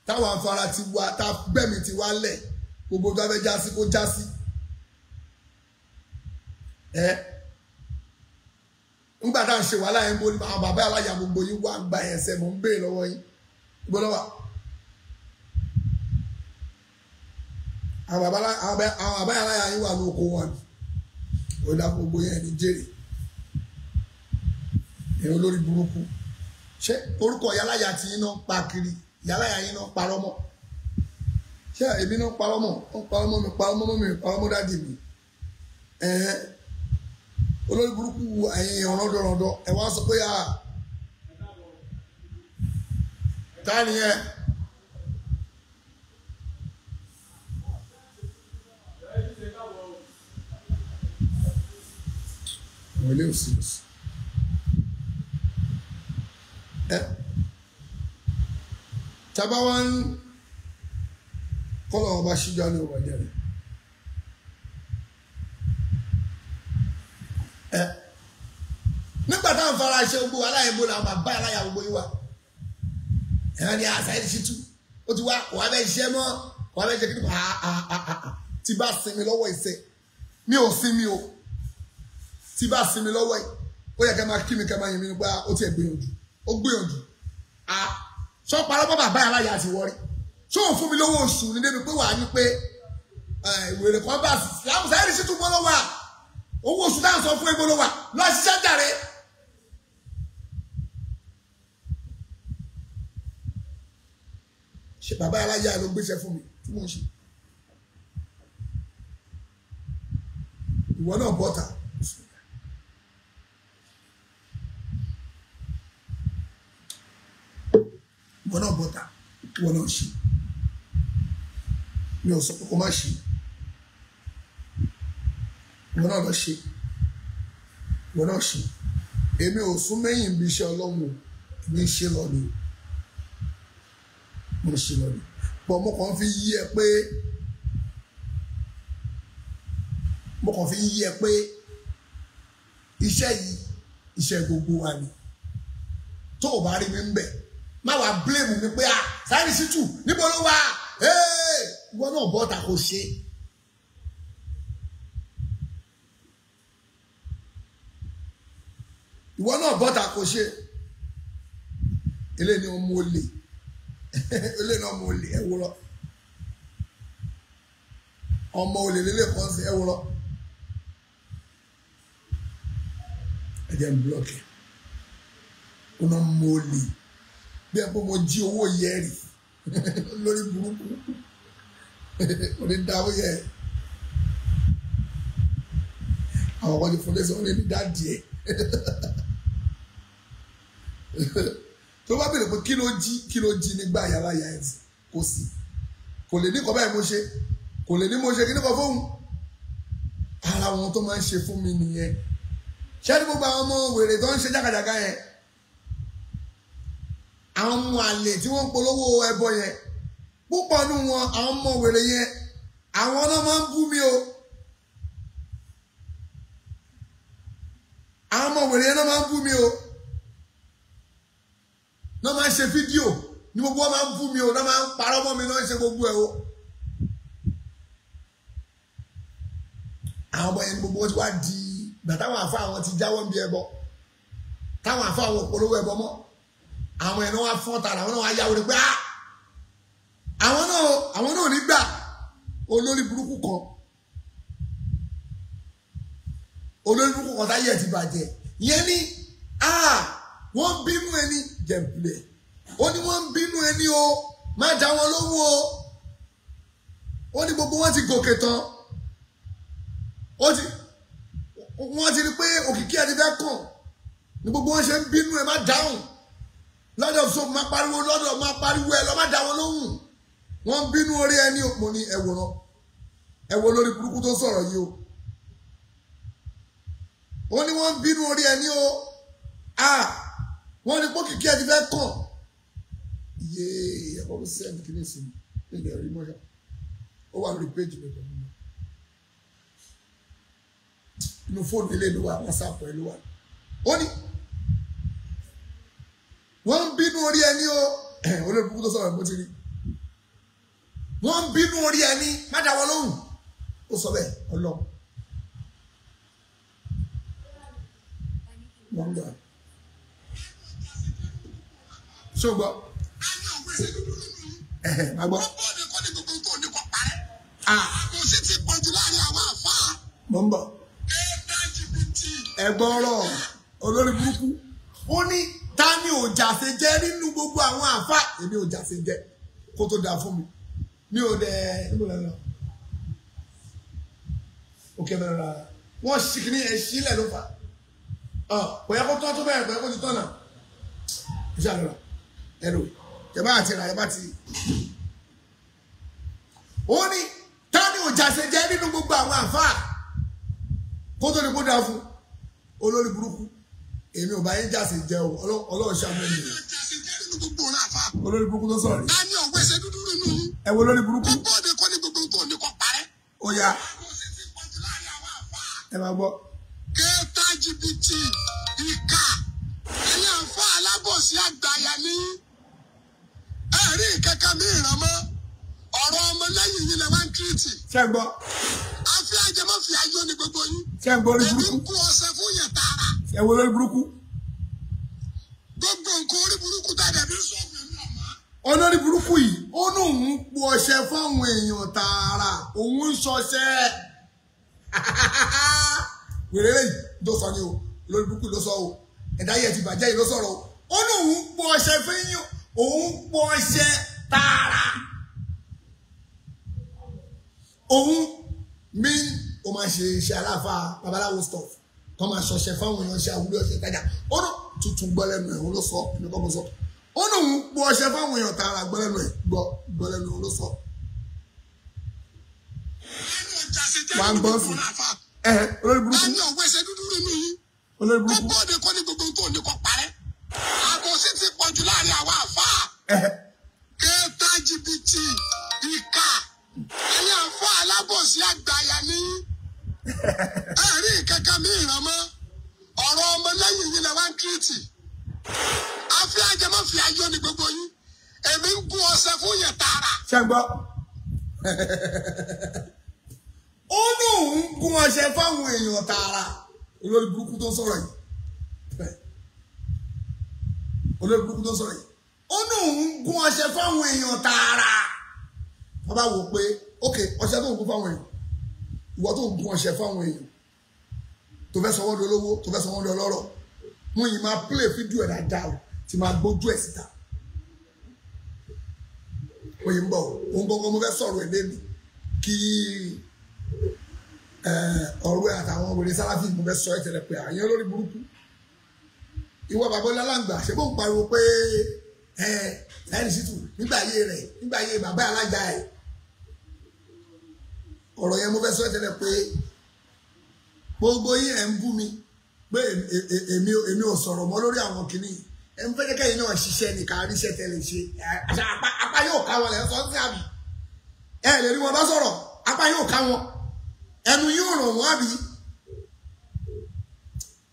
Táwọn afárá ti wà, tá gbẹ̀mí ti wá lẹ̀, gbogbo tó fẹ́ jásí kó jásí. Ẹ nígbà tá à ń ṣe wàhálà yẹn, níbo ni àwọn bàbá aláya gbogbo yín wà? Gba ẹsẹ̀ mò ń béèrè lọ́wọ́ yín. Níbo lọ wà? Àwọn bàbá aláya yín wà ní oko wọn. Ó dá gbogbo yẹn ní jèrè. Èrò lórí burúkú. Ṣé orúkọ yálàyà tí yín náà pa kiri? Yálàyà yín náà parọ́ mọ́. Ṣé èmi náà parọ́ mọ́? Ó parọ́ mọ́ mi, parọ́ mọ́ mi, parọ́ mọ́ dáàdì mi. Ẹ̀hẹ́n. Olórí burúkú ẹ̀yin ọ̀rọ̀dọ̀rọ̀dọ̀ ẹ̀ wá sọ pé ta ni ẹ? Àwọn ilé òsì òsì. Ẹ tábà wá ń kọ́lọ̀ ọba ṣíjà ní ọba jẹ́rìí. Ẹ nígbà táwọn fara ṣe gbogbo aláìbó làwọn bàbá aláya gbogbo yìí wà. Ẹ̀rọ ni Saheed Shittu ó ti wá kò wá bẹ́ẹ̀ ṣiṣẹ́ mọ́ kò wá bẹ́ẹ̀ ṣe kí ni tí bá sinmi lọ́wọ́ ìṣe mi ò sinmi o tí bá sinmi lọ́wọ́ yìí ó yẹ kẹ́ máa kí mi kẹ́ máa yìn mí nípa ó tiẹ̀ gbìyànjú ó gbìyànjú sọ parọ́ bọ́ bàbá aláya àti wọ́rí ṣé òun fún mi lówó oṣù ní débi pé wàá ní pé ìwèrè kan bá láwọn Saheed Shittu bọ́ lọ́wọ́ à owó oṣù táwọn sọ fún egbò lọ́wọ́ à lọ ṣiṣẹ́ jàre. Ṣe bàbá aláya ló gbéṣẹ́ fún mi tí mò ń ṣe ìwọ náà bọ́ta ìwọ náà bọ́ta ìwọ náà ṣe mi ò sọ pé kó má ṣe ìwọ náà lọ ṣe ìwọ náà ṣe èmi ò sún mẹ́yìn bí iṣẹ́ Ọlọ́run o èmi ń ṣe lọ ni o mo ṣe lọ ni bọ̀ mo kàn fi yí ẹ pé mo kàn fi yí ẹ pé iṣẹ́ yìí iṣẹ́ gbogbo wa ni tó o bá rí mi ń bẹ̀ má wàá blame mi pé ah Saheed Shittu níbo ló wà ìwọ náà bọ́ta kò ṣe. Ìwọ náà bọ́ta kò ṣe. Eléyìí ni ọmọ olè eléyìí ni ọmọ olè ẹ wúrọ ọmọ olè lélẹ̀ kan sí ẹ wúrọ ẹ jẹ́ n blọọkì ọ̀nà ọmọ olè bí ẹ pé mo jí owó yẹrì lórí burúkú òní dáwọ́ yẹ àwọn kan ti fún lẹ́sẹ̀ wọ́n lè ní dáàdì ẹ̀ tó bá bèrè pé kí ló jí nígbà yàrá yà ẹ̀ kò sí kò lè ní kọ́ báyìí mo ṣe kò lè ní mo ṣe kí ní kọ́ fóun ara wọn tó máa ń ṣe fún mi nìyẹn. Ṣé ní gbogbo àwọn ọmọ wèrè tó ń ṣe jákàjàká yẹn, àwọn ọmọ àlè tí wọ́n ń polówó ẹbọ yẹn, púpọ̀ nù wọn àwọn ọmọ wèrè yẹn àwọn náà máa ń bú mi o. Àwọn ọmọ wèrè yẹn náà máa ń bú mi o, náà máa ń ṣe fídíò ní gbogbo wọn máa ń bú mi o, náà máa ń parọ́ mọ́ mi, náà ń ṣe gbogbo ẹ̀ o. Àwọn ọmọ yẹn ní gbogbo wọn ti wá di gbà táwọn àfa àwọn ti jáwọ́ ń bí ẹbọ, táwọn àfa àwọn òpolówó ẹbọ mọ́, àwọn ẹ̀ náà wá fọ́n tara, àwọn náà wá yáwó rẹ̀ pé á àwọn náà ò ní gbà. Olórí burúkú kan, olórí burúkú kan táyé ẹ̀ ti bàjẹ́ yẹn ní wọ́n ń bínú ẹni jẹ̀ǹpìlẹ̀, ó ní wọ́n ń bínú ẹni o, má dá wọn lóhùn o, ó ní gbogbo wọn ti gòkè tán, wọ́n ti rí pé òkìkí ẹ ti fẹ́ kàn ní gbogbo wọn ṣe ń bínú ẹ, má dáhùn lọ́dọ̀ so má pariwo lọ́dọ̀ má pariwo ẹ lọ, má dá wọn lóhùn, wọ́n ń bínú orí ẹni. Mo ní ẹ wòran, ẹ wo lórí burúkú tó sọ̀rọ̀ yìí o, ó ní wọ́n ń bínú orí ẹni o, wọ́n ní pókìkí ẹ ti fẹ́ kàn. Yéé ẹ̀kọ́ ló sẹ́ni kí ní ìsinmi nílẹ̀ rí mọ́ṣá, ó wà lórí péjì mi pẹ̀lú mi inú fóònù ilé ló wà, WhatsApp ẹ ló wà. Ó ní wọ́n ń bínú orí ẹni o, olórí burúkú tó sọ̀rọ̀ mo ti rí, wọ́n ń bínú orí ẹni, má dá wọn lóhùn, ó sọ bẹ́ẹ̀ ọlọ́run. Wọ́n gbà ṣó gbọ́ má gbọ́. Mo ń bọ̀ ẹ̀gbọ́n ọ̀rọ̀ olórí burúkú. Ó ní ta ni ò jàse jẹ́ nínú gbogbo àwọn àfa? Èmi ò jàse jẹ́ kó tó dáa fún mi, mi ò dẹ̀ níbo lẹ́nu òkè bẹ̀rẹ̀ rárá, wọ́n ṣì kí ní ẹ̀ sílẹ̀ ló fà kò yẹ kó tọ́ tó bẹ̀rẹ̀, kò yẹ kó ti tọ̀nà iṣẹ́ àlọ́ ẹ̀rọ ìjọba àti ìrà ìjọba ti. Ó ní ta ni ò jàse jẹ́ nínú gbogbo àwọn àfa kó tó ní kó dáa fún olórí burúkú? Èmi ò bá yín jáse jẹ o, Ọlọ́run ṣàánú mi. Olórí burúkú tó sọ̀rọ̀ rí. Ta ni ọ̀wọ́ ẹsẹ̀ dúdú nínú yín? Ẹ wo olórí burúkú. Gbogbo òde kọ́ ní gbogbo tó ní kọ́ parẹ́. Ó yá. Ẹ máa gbọ́. Kéèta jìbìtì ìkà ẹ̀yin àfa alábòsí àgbàyà ní. Ẹ̀rí kẹ́kẹ́ mi ìràn mọ́. Ọ̀rọ̀ ọmọ lẹ́yìn yìí lẹ wá ń kírìtì. Ṣé ń gbọ́? Àfi àjẹmọ́ fi ayọ́ ní gbogbo yín. Ṣé ń gbọ́ orí Èmi burúkú? ń kó ọṣẹ fún yẹn tààrà. Ẹ wo olórí burúkú? Gbogbo nǹkan orí burúkú tá a dẹ̀ fi sọ̀rọ̀ èmi ọ̀mọ́. Olórí burúkú yìí, ó ní òun ń po ọṣẹ fáwọn èèyàn tààrà, òun ń ṣọṣẹ. Wèrè lẹ́yìn ló sọ ni o, olórí burúkú ló sọ o, ẹ̀dá yẹn ti bàjẹ́ yìí ló sọ̀rọ̀ o. Ó ní òun ń po ọṣẹ fẹ́yìn, òun ń po ọṣẹ tààrà. Òun mi ó máa ṣe iṣẹ́ aláfa babaláwo stuff tó máa ṣọṣẹ fáwọn èèyàn ṣe àwúrò ọṣẹ ìtajà. Ó ní tuntun gbọ́ lẹ́nu ẹ̀, òun ló sọ, èmi kọ́ mo sọ. Ó ní òun po ọṣẹ fáwọn èèyàn tààrà gbọ́ lẹ́nu ẹ̀, gbọ́ lẹ́nu òun ló sọ. Wà á gbọ́ sí. Ẹ olórí burúkú. Ta ni ọ̀wọ́ ẹsẹ̀ dúdú nínú yín? Olórí burúkú. Gbogbo òde kọ́ ní gbogbo tó ní kọ́ parẹ́. Àbòsí ti pọ̀ jù láàrin àwa àfa. Kéèta jìbìtì ìkà ẹ̀yin àfa alábòsí àgbàyà ní. Ẹ̀rí kẹ́kẹ́ mi ìràn mọ́. Ọ̀rọ̀ ọmọ lẹ́yìn yìí lẹ wá ń kírìtì. Àfi àjẹmọ́ fi ayọ́ ní gbogbo yín. Èmi ń gún ọṣẹ fún yẹn tààrà. Ṣé ń gbọ́? Ó ní òun gún ọṣẹ fáwọn èèyàn tààrà. Olórí burúkú tó sọ̀rọ̀ yìí. Olórí burúkú tó sọ̀rọ̀ yìí. Ó ní òun gún ọṣẹ fáwọn èèyàn tààrà. Wọ́n bá wò pé ok ọṣẹ tó ń gún fáwọn èèyàn. Ìwọ tó ń gún ọṣẹ fáwọn èèyàn. Tó fẹ́ sọ wọ́n di olówó, tó fẹ́ sọ wọ́n di ọlọ́rọ̀. Mo yìí máa play fídíò ẹ̀ dáadáa o, tí máa gbójú ẹ̀ síta. Oyin ń bọ̀, òun gangan mo fẹ́ sọ̀rọ̀ ẹ̀ lẹ́nu kí ọ̀rọ̀ ẹ̀ àtàwọn wèrè sáláfì mo fẹ́ sọ ẹ̀ tẹ́lẹ̀ pé àyàn lórí burúkú. Ìwọ bàbá ọlálàǹgbà ṣé bó ń pariwo pé Saheed Shittu nígbà ayé rẹ̀ nígbà ayé bàbá alájà ẹ̀. Ọ̀rọ̀ yẹn mo fẹ́ sọ ẹ̀ tẹ́lẹ̀ pé gbogbo yín ẹ̀ ń bú mi pé èmi ò sọ̀rọ̀ mọ́ lórí àwọn kìíní. Ẹ ń fẹ́ kẹ́yìn náà ṣiṣẹ́ nìkan àríṣẹ́ tẹ́lẹ̀ ṣe. Apá yóò ká wọn lẹ̀ ń sọ sí àbí. Ẹ lè rí wọn bá sọ̀rọ̀, apá yóò ká wọn. Ẹnu yóò ràn wọ́n àbí.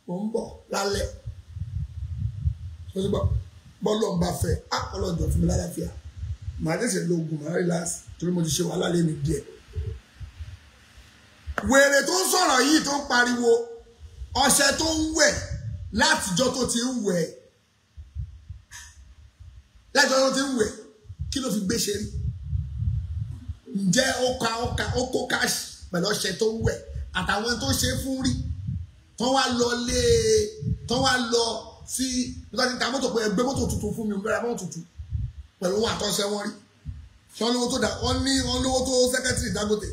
Mo ń bọ̀ lálẹ́. Bọ́lọ̀ ń bá fẹ́, á ọlọ́jọ́ fún mi lálàáfíà. Màá tẹ̀sẹ̀ lo oògùn, màá relax torí mo ti ṣe wàhálà lé mi díẹ̀. Wèrè tó ń sọ̀rọ̀ yìí tó ń pariwo, ọṣẹ tó ń wẹ̀ látijọ́ tó ti ń wẹ̀. Látijọ́ tó ti ń wẹ̀, kí ló fi gbé ṣe rí? Ǹjẹ́ ó ka ó kó káàṣì pẹ̀lú ọṣẹ tó ń wẹ̀ àtàwọn tó ṣe fún rí tó wá lọ lé tó wá lọ sí nígbà tí ta mọ́tò pé ẹgbẹ́ mọ́tò tuntun fún mi, mo fẹ́ ra mọ́tò tuntun pẹ̀lú wọn àtọ́ṣẹ wọn rí. Ṣé wọ́n lówó tó dà wọ́n ní wọ́n lówó tó sẹ́kẹ́tìrì Dangote?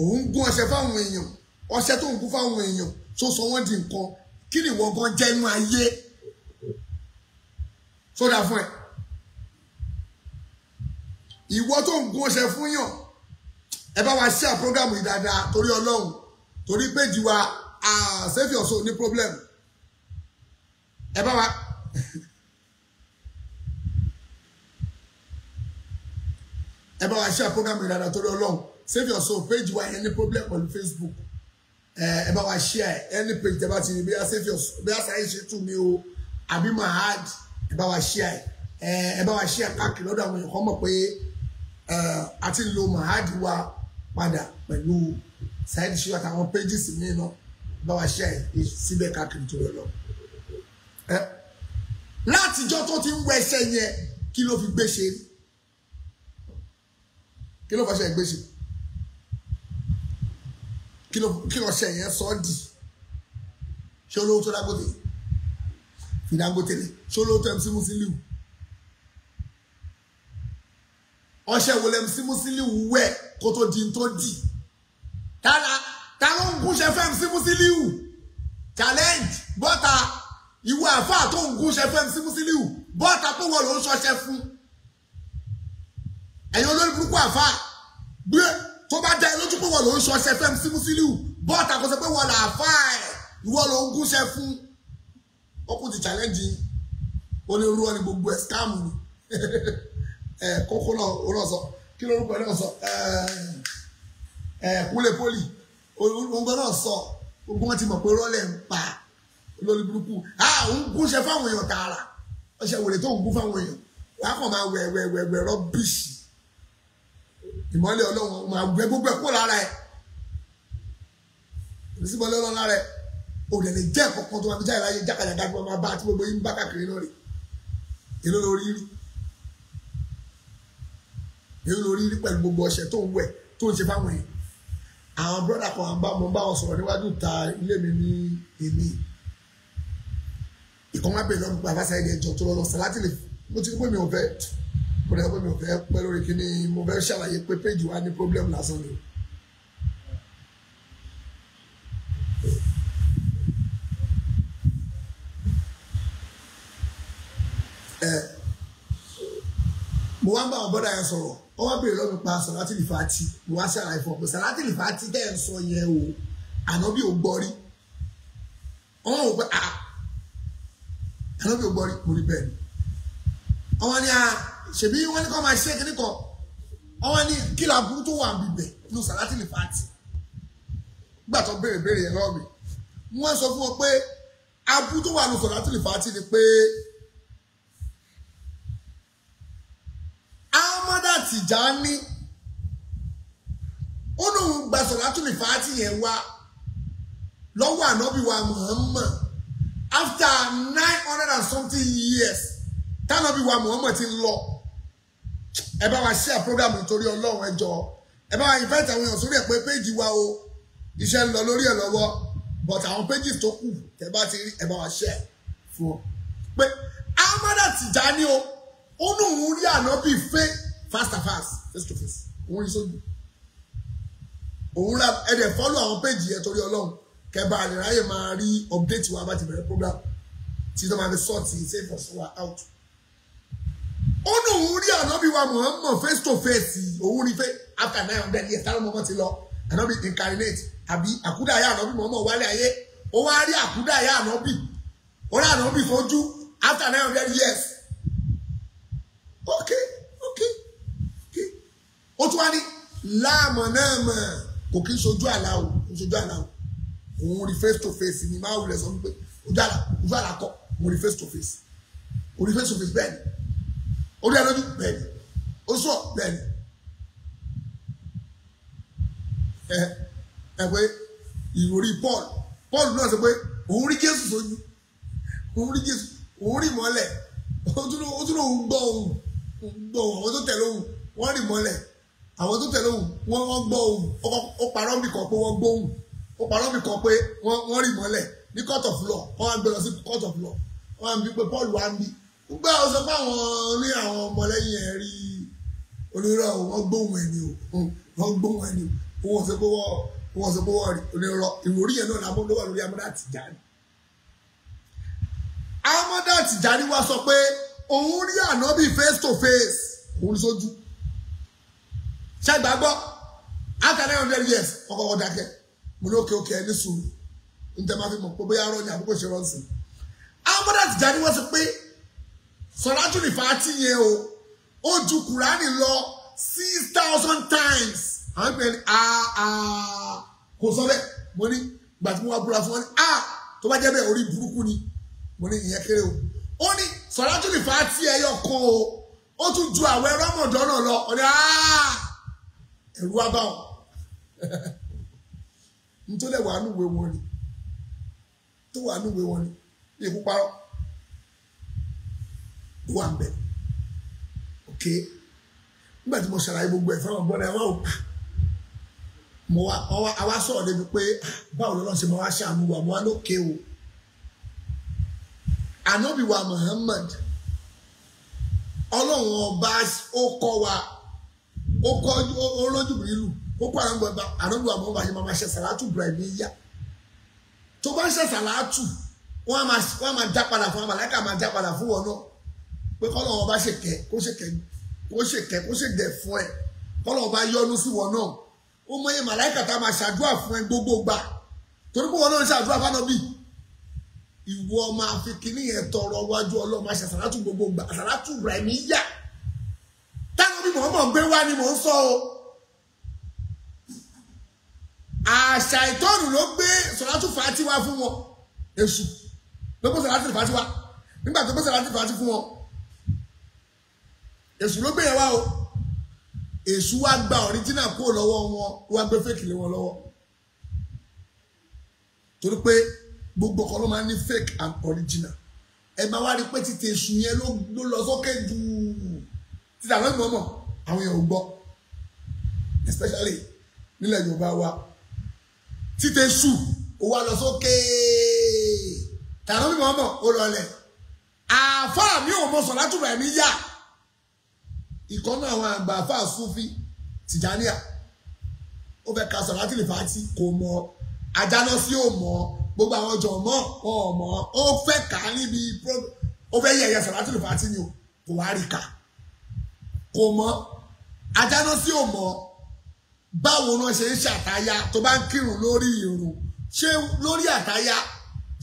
Òun gún ọṣẹ fáwọn èèyàn, ọṣẹ tó ń gún fáwọn èèyàn tó sọ wọ́n di nǹkan. Kí ni ìwọ gan jẹ́nu ayé? Sódà fún ẹ. Ìwọ tó ń gún ọṣẹ fún yàn, ẹ bá wa share program yìí dáadáa torí Ọlọ́run, torí péjì wa save your soul ní problem. Ẹ bá wa ẹ bá wa share program yìí dáadáa torí Ọlọ́run. Save your soul péjì wa yẹn ní problem pẹ̀lú Facebook. Ẹ bá wa share any page tẹ́ bá ti rí, bí a save your soul, bí a Saheed Shittu mi o àbí Mahad, ẹ bá wa share ẹ bá wa share káàkiri lọ́dọ̀ àwọn èèyàn kan mọ̀ pé a ti lo Mahad wa padà pẹ̀lú Saheed Shittu àtàwọn pages mi náà. Bá wa share síbẹ̀ káàkiri tó lọ. Látijọ́ tó ti ń wẹṣẹ yẹn, kí ló fi gbé ṣe? Kí ló fọṣẹ gbé ṣe? Kí ló ṣe yẹn sọ dì? Ṣé olówó tó Dangote? Fi Dangote lẹ̀. Ṣé olówó tó MC Musiliu? Ọṣẹ wo lẹ MC Musiliu wẹ̀ kó tó di tó dì? Ta ló ń gúnṣẹ́ fẹ́ MC Musiliu? Challenge bọ́ta. Ìwọ àfáà tó ń gúnṣẹ́ fẹ́ MC Musiliu bọ́ta tó wọ̀ ló ń ṣọṣẹ́ fún. Ẹ̀yin olórí burúkú àfáà gbé tó bá dá ẹ lójú pé wọ́n ló ń ṣọṣẹ́ fẹ́ MC Musiliu bọ́ta kó sọ pé wọ́n là àfáà ẹ̀. Ìwọ ló ń gúnṣẹ́ fún. Ó kù ti challenge onírúurú ni gbogbo ẹ̀ scam ni. Ẹ kókó náà ó náà sọ kí lórúkọ náà sọ ẹ Kúnlé Poli òun náà sọ gbogbo wọn ti mọ̀ pé rọ́lẹ̀ ń pa olórí burúkú. Òun gúnṣẹ́ fáwọn èèyàn tààrà, ọṣẹ wèrè tó ń gún fáwọn èèyàn wàá kàn máa wẹ̀ wẹ̀ wẹ̀ wẹ̀ rọ́bìṣì. Ìmọ́lẹ̀ Ọlọ́run máa gbẹ gbogbo ẹ̀ kó lára ẹ̀, ìsìmọ́lẹ̀ Ọlọ́run lára ẹ̀. O lè lè jẹ́ ẹ̀kọ́kan tó máa fi jáde láyé jákàjàká tí wọ́n máa bá àti gbogbo yín bá káàkiri lórí. Èló lórí rí, èló lórí rí pẹ̀lú gbogbo ọṣẹ tó ń wẹ̀ tó ń ṣe fáwọn èèyàn. Àwọn brọ́dà kan à ń bá mo bá wọn sọ̀rọ̀ níwájú ta ilé mi ní èmi. Ìkan wá bèèrè lọ́nà pé àbáṣá ilé ẹjọ́ tó lọ sàlátì lè mo ti rí pé mi ò fẹ́ mo rẹ̀ pé mi ò fẹ́ pẹ́ lórí kíní mo fẹ́ ṣàlàyé pé péjì wa ní problem lásán ni. Mo wá ń bá àwọn bọ́dà yẹn sọ̀rọ̀, wọ́n wá béèrè lọ́mi pa sàlátì lè fàátì. Mo wá ṣàlàyé fún ọ pé sàlátì lè fàátì tẹ́ ẹ̀ ń sọ yẹn o, ànábì ò gbọ́ rí. Wọ́n wò pé ànábì ò gbọ́ rí, mo rí bẹ́ẹ̀ ni. Àwọn ni ṣèbí wọ́n ní kọ́ máa ṣe kíní kan, àwọn ni kí la burú tó wà bíbẹ̀ nínú sàlátì lè fàátì. Nígbà tó béèrè béèrè yẹn lọ́wọ́ mi, mo wá sọ fún wọn pé aburú tó wà nínú sàlátì lè fàátì ni pé Ahmada Tijani ó lóun gba sàlátù lè fàátì yẹn wá lọ́wọ́ ànábì wa Muhammad after 900 and something years tánàbí wa Muhammad ti ń lọ. Ẹ bá wa share program nítorí Ọlọ́run, ẹ jọ̀ọ́ ẹ bá wa invite àwọn èèyàn sórí ẹ̀ pé péjì wa o, iṣẹ́ ń lọ lórí ẹ̀ lọ́wọ́, but àwọn pages tó kù tẹ́ bá ti rí ẹ bá wa share fún ọ pé Ahmada Tijani o ó lóun rí ànábì fẹ́ fast and fast face to face, òun rí sójú òun ra ẹ̀dẹ̀ fọ́lù àwọn péjì yẹn torí Ọlọ́run kẹba àlèráyè máa rí update wa bá ti bẹ̀rẹ̀ program tí tó máa fi sọ́ọ̀tì save us wa out. Ó lóun rí ànábì wa Muhammad face to face, òun rí fẹ́ after 900 years táwọn ọmọ ti lọ, ànábì incarnate àbí àkúdàáyà ànábì Muhammad wálé ayé, ó wá rí àkúdàáyà ànábì, ó rí ànábì fojú after 900 years. Okay, okay, okay. Ó tún wá ní láàmọ̀ náà mọ̀ kò kí n ṣojú àlá o, kò ṣojú àlá o. Òun rí face to face ni máa wulẹ̀ sọ wípé ojú àlá kọ́, òun rí face to face. Òun rí face to face bẹ́ẹ̀ ni. Ó rí ẹlójú bẹ́ẹ̀ ni. Ó sọ bẹ́ẹ̀ ni. Ẹ pé ìròrí Paul, Paul náà sọ pé òun rí Jésù sójú, òun rí Jésù, òun rí mọ́lẹ̀. Ó tún lóun gbọ́ ohùn, gbọ́ ohùn, àwọn tó tẹ̀lé ohùn wọ́n rì mọ́lẹ̀, àwọn tó tẹ̀lé ohùn wọ́n gbọ́ ohùn. Ó parọ́ mi kan pé wọ́n gbọ́ ohùn, ó parọ́ mi kan pé wọ́n rì mọ́lẹ̀ ní court of law. Wọ́n wá gbé lọ sí court of law, wọ́n wá ń bí pé Paul wá ń bí gbogbo àwọn sọ pé àwọn ní àwọn ọmọlẹ́yìn ẹ̀ rí onírọ̀, wọ́n gbóhùn ẹni o, wọ́n gbóhùn ẹni o, wọ́n sọ pé wọ́n rí onírọ̀. Ìròrí yẹn náà làwọn ló wà lórí Ahmada Tijani. Ahmada Tijani wá sọ pé òun rí ànábì face to face, òun sójú. Ṣàgbàgbọ́ after 900 years ọkọ̀ dákẹ́. Mo ní òkè òkè ẹni sùúrù ní tẹ́ máa fi mọ̀ pé bóyá rọ́ ni àbúkò ṣe rọ́ọ̀sì. Ahmada Tijani wá sọ pé sàlátù lè fàátì yẹn o, ó ju Kùránì lọ 6,000 times. Àwọn ìpè ní kò sọ bẹ́ẹ̀. Mo ní gbà tí mo wá búra fún wọn ní tó bá jẹ́ bẹ́ẹ̀ orí burúkú ni. Mo ní ìyẹn kéré o. Ó ní sàlátù lè fàátì ẹyọ kan o, ó tún ju àwẹ̀ rọ́mọ̀dọ́nà lọ. Ó ní ẹ̀rù wá bá wọn. Nítorí wàá núwèé wọn ni, tó wàá núwèé wọn ni ní ikú parọ́ ó wà ń bẹ̀. Ok, nígbà tí mo ṣàlàyé gbogbo ẹ̀ fáwọn bọ́dà ẹ̀ wá ò mo wá àwa sọ̀rọ̀ débi pé báwo lọ́lọ́ ṣe máa wá ṣàánú wa. Mo wá lókè o, ànábì wa Muhammad Ọlọ́run ọba ó kọ́ wa, ó kọ́ ó rọ́jú bìrìlù, ó kọ́ ànábì wa Muhammad ṣe máa ṣe sàlátù Ibrahimiyya. Tó bá ń ṣe sàlátù, wọ́n á máa já padà fún, àmàlẹ́kà máa já padà fún wọn náà pé kọ́lọ́run ọba ṣe kẹ́, kó ṣe kẹ́, kó ṣe kẹ́, kó ṣe dẹ̀ fún ẹ, kọ́lọ́run ọba yọ́nú sí wọn náà. Ó mọyé màláìkà tá a máa ṣàdúrà fún ẹ gbogbo gbà. Torí pé wọn náà ń ṣàdúrà fánàbí. Ìwọ máa fi kíní yẹn tọrọ wájú Ọlọ́run, máa ṣe àsàlátù gbogbo gbà, àsàlátù Ibrahimiyya. Táwọn bí mọ̀ọ́mọ̀ gbé wá ni mò ń sọ o. Àṣà ìtọ́nù ló gbé sọ̀látù fàátì wá fún wọn. Èṣù ló gbé sọ̀látù fàátì wá. Nígbà tó gbé sọ̀látù fàátì fún wọn, èṣù ló gbé yẹn wá o. Èṣù wá gba ọ̀ríjínà kúrò lọ́wọ́ wọn, wá gbé fèkì lé wọn lọ́wọ́. Torí pé gbogbo kan ló máa ń ní fake and original. Ẹ máa wá rí pé títí èṣù yẹn ló lọ sókè jù. Títí àwọn ìmọ̀ọ́mọ̀ àwọn èèyàn ò gbọ́. Especially nílẹ̀ Yorùbá wa. Títí èṣù ó wá lọ sókè. Tàwọn ìmọ̀ọ́mọ̀ ó lọlẹ̀. Àáfàá mi ò mọ sọ̀látù Ibrahimiyya. Ìkọ́nà àwọn àgbà àáfàá Súfì Tìjàníà. Ó fẹ́ ka sọ̀látù lè fàátì kò mọ̀. Àjànà sí ò mọ̀. Gbogbo àwọn ọjọ́ mọ̀ ọ̀ mọ̀. Ó fẹ́ kà á níbi ó fẹ́ yẹ̀yẹ́ sọ̀látù lè fàátì ni o. Kò wá rí kà. Kò mọ̀. Àjànà sí ò mọ̀. Báwo náà ṣe ń ṣàtáyà tó bá ń kírun lórí ìrun? Ṣé lórí àtáyà?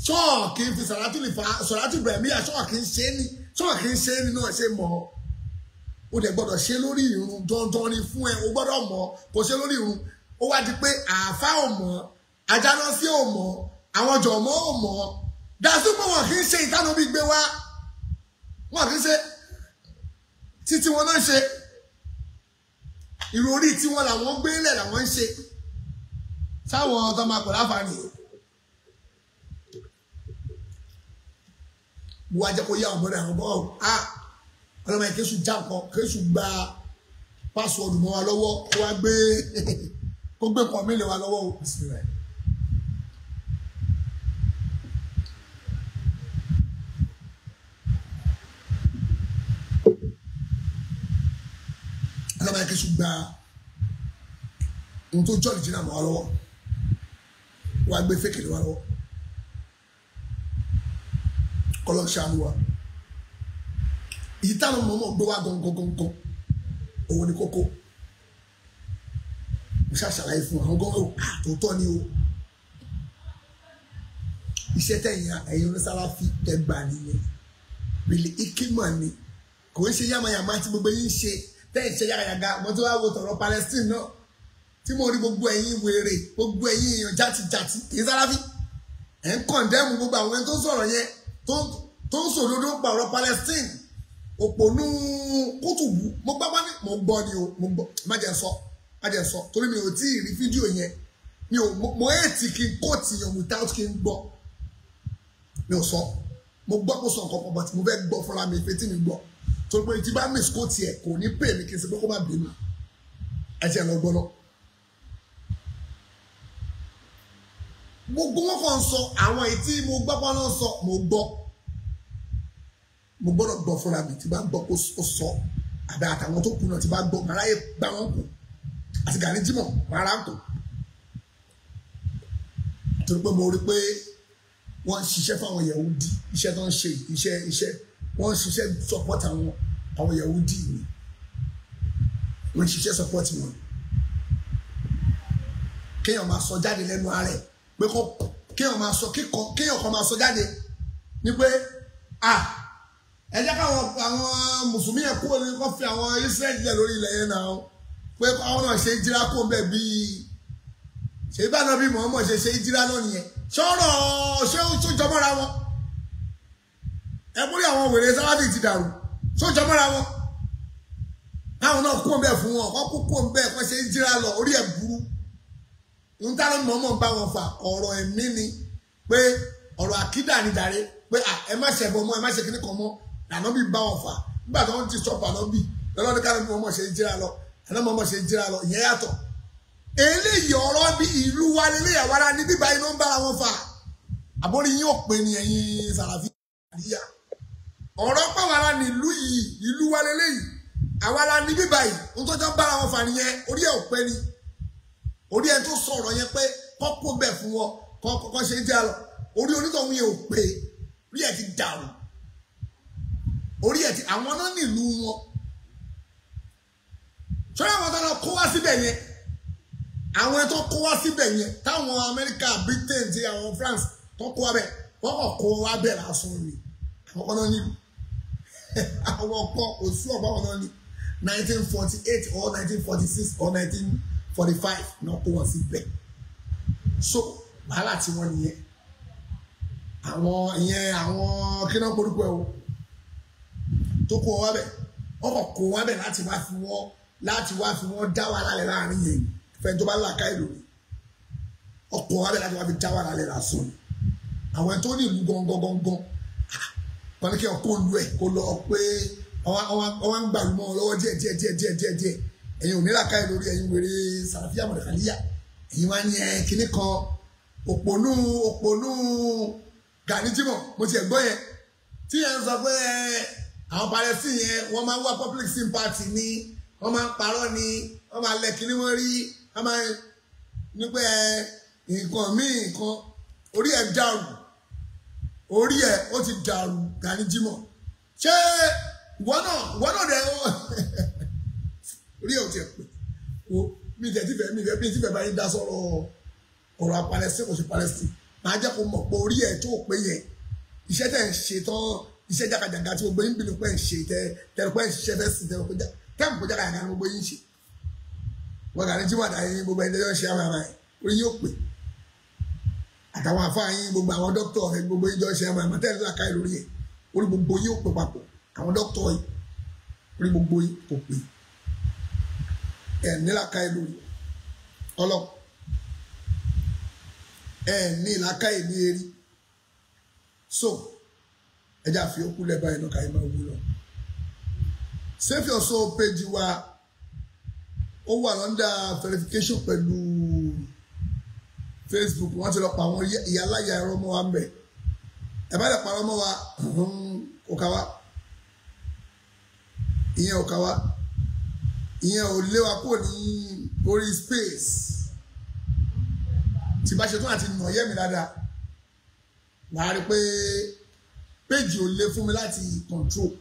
Ṣọ́ọ̀ kì í fi sọ̀látù Ibrahimiyya ṣọ́ọ̀ kì í ṣe é ní ṣọ́ọ̀ kì í ṣe é ní náà ṣe mọ̀ ọ́. O dẹ̀ gbọ́dọ̀ ṣe lórí ìrun dandan ni fún ẹ, o gbọ́dọ̀ mọ̀ kò ṣe lórí ìrun. Ó wá di pé àáfà ò mọ̀, Àjànà sí ò mọ̀, àwọn jọ̀mọ́ ò mọ̀. Dàsú pé wọn kì í ṣe ìtànà bí gbé wá. Wọn kì í ṣe títí wọn náà ṣe. Ìròrí tí wọn làwọn gbé lẹ̀ làwọn ń ṣe. Sáwọn ọ̀tọ̀ máa pọ̀ láǹfààní. Mo wá jẹ́ kó yá ọ̀bọ̀dà àwọn bọ́ọ̀ á ọlọ́mọ yẹn kéṣù já nǹkan kéṣù gba pásíwọ́ọ̀dù mọ́ wa lọ́wọ́ kó wá gbé kó gbé nǹkan mi lé wa lọ́wọ́ o. Ọlọ́mọ yẹn kéṣù gba ohun tó jọ́ọ̀lì jìnnà mọ́ wa lọ́wọ́ wá gbé fèkè lé wa lọ́wọ́. Ọlọ́run ṣàánú wa. Èyí táwọn mọ̀ọ́mọ̀ gbé wá gangan gangan òun ni kókó. Mo ṣàṣàlàyé fún àwọn gan tòótọ́ ni o. Iṣẹ́ tẹ̀yìn ẹ̀yin onísàlàfí ẹgbà nìyẹn. Rìlì ikímọ̀ ni kò ń ṣe yàmàyàmá tí gbogbo yín ń ṣe tẹ̀yìn ṣe yàgàyàgà. Mo ti wá wo tọ̀rọ̀ Palestine náà tí mo rí gbogbo ẹ̀yin wèrè gbogbo ẹ̀yin èèyàn játijàti kì í sàlàfí. Ẹ̀ ń kọ̀ndẹ́mù gbogbo àwọn ẹni tó ń sọ̀rọ̀ yẹn tó ń sòdodo pa ọ̀rọ̀ Palestine. Òpònú kútùbù mo gbọ́ bá ní mo gbọ́ ni o mo gbọ́ má jẹ́ sọ má jẹ́ sọ torí mi ò tí ì rí fídíò yẹn mi ò mo èètì kí n kóòtì yẹn without kí n gbọ́ mi ò sọ mo gbọ́ kó sọ nǹkan kan but mo fẹ́ gbọ́ fúnra mi fetí mi gbọ́ torí pé tí bá miss kóòtì ẹ̀ kò ní pè mí kí n sọ pé kó má bínú ẹ ti ẹ̀ lọ gbọ́ lọ. Gbogbo wọn kàn sọ àwọn èyí tí mo gbọ́ pọ́n náà sọ mo gbọ́ mo gbọ́dọ̀ gbọ́ fúnra mi tí bá gbọ́ kó sọ àbẹ àtàwọn tó kù náà tí bá gbọ́ màá ráyè gbá wọn kù àti Gani Jimoh màá rà ń kù torí pé mo rí pé wọ́n ń ṣiṣẹ́ fáwọn Yahudi iṣẹ́ tó ń ṣe iṣẹ́ iṣẹ́ wọ́n ń ṣiṣẹ́ support àwọn Yahudi ni wọ́n ń ṣiṣẹ́ support wọn kéèyàn máa sọ jáde lẹ́nu ara ẹ̀ pé kọ́ kéèyàn máa sọ kíkọ kéèyàn kan máa sọ jáde ní pé ah ẹ jẹ́ káwọn àwọn mùsùlùmí yẹn kúrò ní kó fi àwọn Israẹli lẹ̀ lórí ilẹ̀ yẹn náà pé àwọn náà ṣe ìjìrá kó bẹ́ẹ̀ bíi ṣe bá náà bí Muhammad ṣe ṣe ìjìrá náà nìyẹn ṣọ́rọ̀ ṣé ó jọmọ́ra wọn ẹ kúrò àwọn wèrè sálábì ti dàrú ṣó jọmọ́ra wọn káwọn náà kó bẹ́ẹ̀ fún wọn kó kó bẹ́ẹ̀ kó ṣe ìjìrá lọ orí ẹ̀ burú ń tá ló mọ̀ọ́mọ̀ bá wọn fà ọ̀rọ̀ ẹ̀mí ni pé ọ̀rọ̀ àkídà ni dàre pé ẹ má ṣe ẹbọ mọ́ ẹ má ṣe kíní kan mọ́ lànà bí bá wọn fà nígbà tó ń ti sọ̀pọ̀ ànábì lọ́lọ́dún káàdùn bí wọ́n mọ̀ ṣe ń jíra lọ àná mọ̀ ṣe ń jíra lọ ìyẹn yàtọ̀. Eléyìí ọ̀rọ̀ bí ìlú wa lélẹ́yà wa ní bíbá iná ń bára wọn fà àbórí yín ò pé ni ẹ̀yin Sàràfí àríyá. Ọ̀rọ̀ pàwọ́ra nílùú yìí ìlú wa lélẹ́yìí àwa la ní bíbá yìí ohun tó jọ ń bára wọn fà nìyẹn orí ẹ̀ ò pé ni orí ẹ̀ tó sọ̀rọ̀ yẹn pé kọ́kọ́ bẹ̀ fún wọn kọ́kọ́ ṣe ń jíra lọ orí onítọ̀hún yẹn ò pé orí ẹ̀ ti dàrú orí ẹ̀ ti àwọn náà nílùú wọn ṣọ́ra àwọn tó lọ kó wá síbẹ̀ yẹn Àwọn tó kó wá síbẹ̀ yẹn, táwọn Amẹ́ríkà, Britain ti àwọn France tó kó wá bẹ̀, wọ́n kàn kó wá bẹ̀ lásán ni. Àwọn kan náà ní àwọn kan òsú ọ̀pọ̀ àwọn náà ní 1948 or 1946 or 1945 náà kó wọn síbẹ̀. So wàhálà tí wọ́n nìyẹn. Àwọn ìyẹn àwọn kí náà porúkọ ẹ̀ o tó kó wá bẹ̀, wọ́n kàn kó wá bẹ̀ láti wá fi wọ́n dá wàhálà lẹ̀ láàrin yẹn. Fẹ́ni tó bá làákà ìlú ni ọkọ̀ wa bẹ̀ láti wá fi já wàhálà lẹ̀ lásán ni. Àwọn tó ní ìlú gangan gangan wọn ní kí ọkọ̀ lu ẹ̀ kó lọ pé ọwọ́ ń gbàlú mọ́ ọ lọ́wọ́ díẹ̀ díẹ̀ díẹ̀ díẹ̀ díẹ̀ díẹ̀. Ẹ̀yin ò ní làákà ìlú rí, ẹ̀yin wèrè Sàràfíà Mọ̀dàkàlíyà, ẹ̀yin wá ní ẹ̀ kíní kan òpònú Gani Jimoh. Mo ti ẹ̀ gbọ́ yẹn tí yẹn ń sọ pé àwọn Palestine yẹn wọ́n máa ń wá public sympathy ni, wọ́n máa ń parọ́ ni, wọ́n máa lẹ̀ kíní wọ́n rí, wọ́n máa ní pé nǹkan míì nǹkan. Orí ẹ̀ dàrú, orí ẹ̀ ó ti dàrú Gani Jimoh. Ṣé ìwọ náà rẹ̀ orí ẹ̀ ò tiẹ̀ pè wo mi tẹ̀ tí fẹ́ bá yín dá sọ̀rọ̀ ọ̀rọ̀ Palestine kò ṣe Palestine. Màá jẹ́ kó mọ̀ pé orí ẹ̀ tó pé yẹn, iṣẹ́ tẹ̀ ń ṣe tán, iṣẹ́ jàkàjàkà tí gbogbo yín bínú pé ń ṣe tẹ̀rù pé ń ṣiṣẹ́ fẹ́ sìn tẹ̀rù pé jàkàjàkà ni gbogbo yín ṣe. Wọ́n Gani Jimoh àtàyè gbogbo ẹni tẹ́jọ́ ń ṣe àwọn àmà ẹ̀ orí yóò pè. Àtàwọn àfáà yín gbogbo àwọn dókítà ẹ̀ gbogbo yín jọ ń ṣe àwọn àmà tẹ́lẹ̀ làkàì lórí ẹ̀ orí gbogbo yín ò pè papọ̀. Àwọn dókítà yìí orí gbogbo yín kò pè. Ẹ̀ ní làkàì lórí ọlọ́ ẹ̀ ní làkàì ní erí. So ẹja fi okú lẹ́bàá iná ká ẹ máa wú lọ. Save Your Soul page wa ó wà lọ́ndà verification pẹ̀lú Facebook. Wọ́n ti lọ pa àwọn ìyáláyà ẹ̀rọ mọ́ wa ń bẹ̀. Ẹ bá lè parọ́ mọ́ wa kò ká wa, ìyẹn ò ká wa, ìyẹn ò lé wa kúrò ní orí space. Tí bá ṣe tún àti nà yẹ́ mi dáadáa, wàá rí pé péjì ò lé fún mi láti control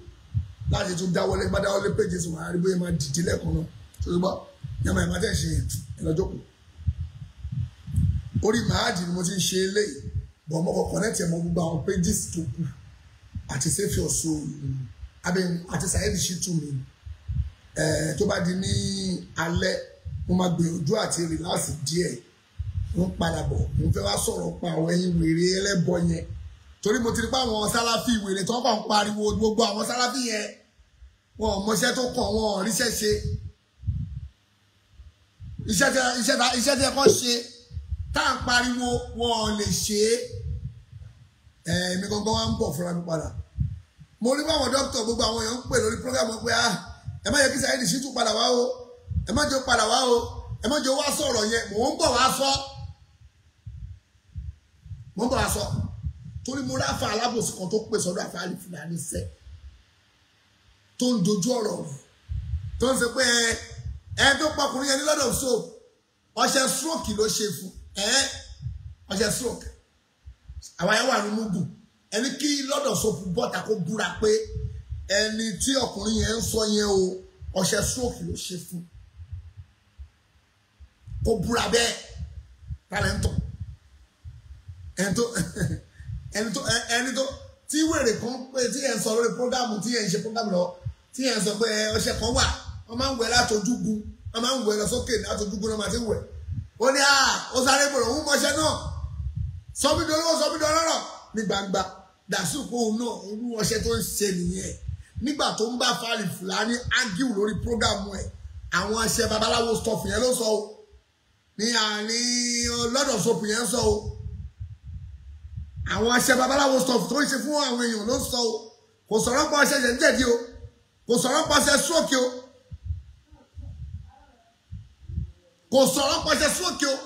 láti tún dáwọlé. Bá dáwọlé péjì sí wàá rí bóyá máa dìde lẹ́ẹ̀kan náà. Tó ti bọ́ yàmà ìmọ̀ tẹ̀ ṣe ẹlọ́jọ́kù orí màájì ni mo ti ń ṣe eléyìí, bọ̀ mo kọ̀ connect ẹ̀ mọ́ gbogbo àwọn pages tó kù àti Save Your Soul àti Saheed Shittu mi. Tó bá di ní alẹ́ mo máa gbìyànjú àti relax díẹ̀, mo ń padà bọ̀. Mo fẹ́ wá sọ̀rọ̀ pa àwọn ẹyin wèrè ẹlẹ́bọ yẹn, torí mo ti rí pé àwọn Sàláfì wèrè tó ń kàn ń pariwo gbogbo àwọn Sàláfì yẹn wọn ò mọṣẹ́ tó kàn, wọn ò ríṣẹ́ ṣe. Iṣẹ́ tí ẹ kọ́ ṣe tá à ń pariwo wọn ò lè ṣe é. Èmi gangan wá ń bọ̀ fúnra mi padà. Mo rí báwọn dókítà gbogbo àwọn èèyàn ń pè lórí program pé ẹ má yẹ kí Saheed Shittu padà wá o, ẹ má jẹ́ padà wá o, ẹ má jẹ́ wá sọ̀rọ̀ yẹn. Mò ń bọ̀ wá sọ, mò ń bọ̀ wá sọ, torí mo ráfa alábòsí kan tó pè sọ́dọ̀ àfáàlì Fúlàní sẹ́ tó ń dojú ọ̀rọ̀ tó ń sọ pé ẹ tó pọkùnrin yẹn ní lọ́dọ̀ soap, ọṣẹ stroke ló ṣe fún ẹ, ọṣẹ stroke. Àwọn ayé wà ní mugu ẹni kí lọ́dọ̀ soap bọ́ta kó búra pé ẹni tí ọkùnrin yẹn ń sọ yẹn o, ọṣẹ stroke ló ṣe fún, kó búra bẹ́ẹ̀. Tálẹ́ńtọ̀ ẹni tó tí wèrè kan pé tí ẹ̀ ń sọ lórí prógámù tí ẹ̀ ń ṣe prógámù lọ tí ẹ̀ ń sọ pé ọṣẹ kan wà wọ́n máa ń wẹ̀ látojúgun, wọ́n máa ń wẹ̀ lọ sókè látojúgun náà máa ti wẹ̀. Ó ní ó sáré bọ̀rọ̀ òun mọṣẹ́ náà sọmídìí olówó sọmídìí ọlọ́rọ̀ ní gbangba. Dàsúkò òun náà irú ọṣẹ tó ń ṣe nìyẹn. Nígbà tó ń bá Fáàlì Fúlàní ágíù lórí prógámù ẹ̀, àwọn ọṣẹ babaláwo stọọfù yẹn ló sọ o, ní àní lọ́dọ̀ sọpù yẹn sọ o, àwọn ọṣẹ babaláwo stọọfù tó ń ṣe fún àwọn èèyàn ló sọ o. Kò sọ̀rọ̀ pa ọṣẹ jẹ̀díjẹ̀dí o, kò sọ̀rọ̀ pa ọṣẹ stroke o, kò sọ̀rọ̀ pa ọṣẹ stroke o,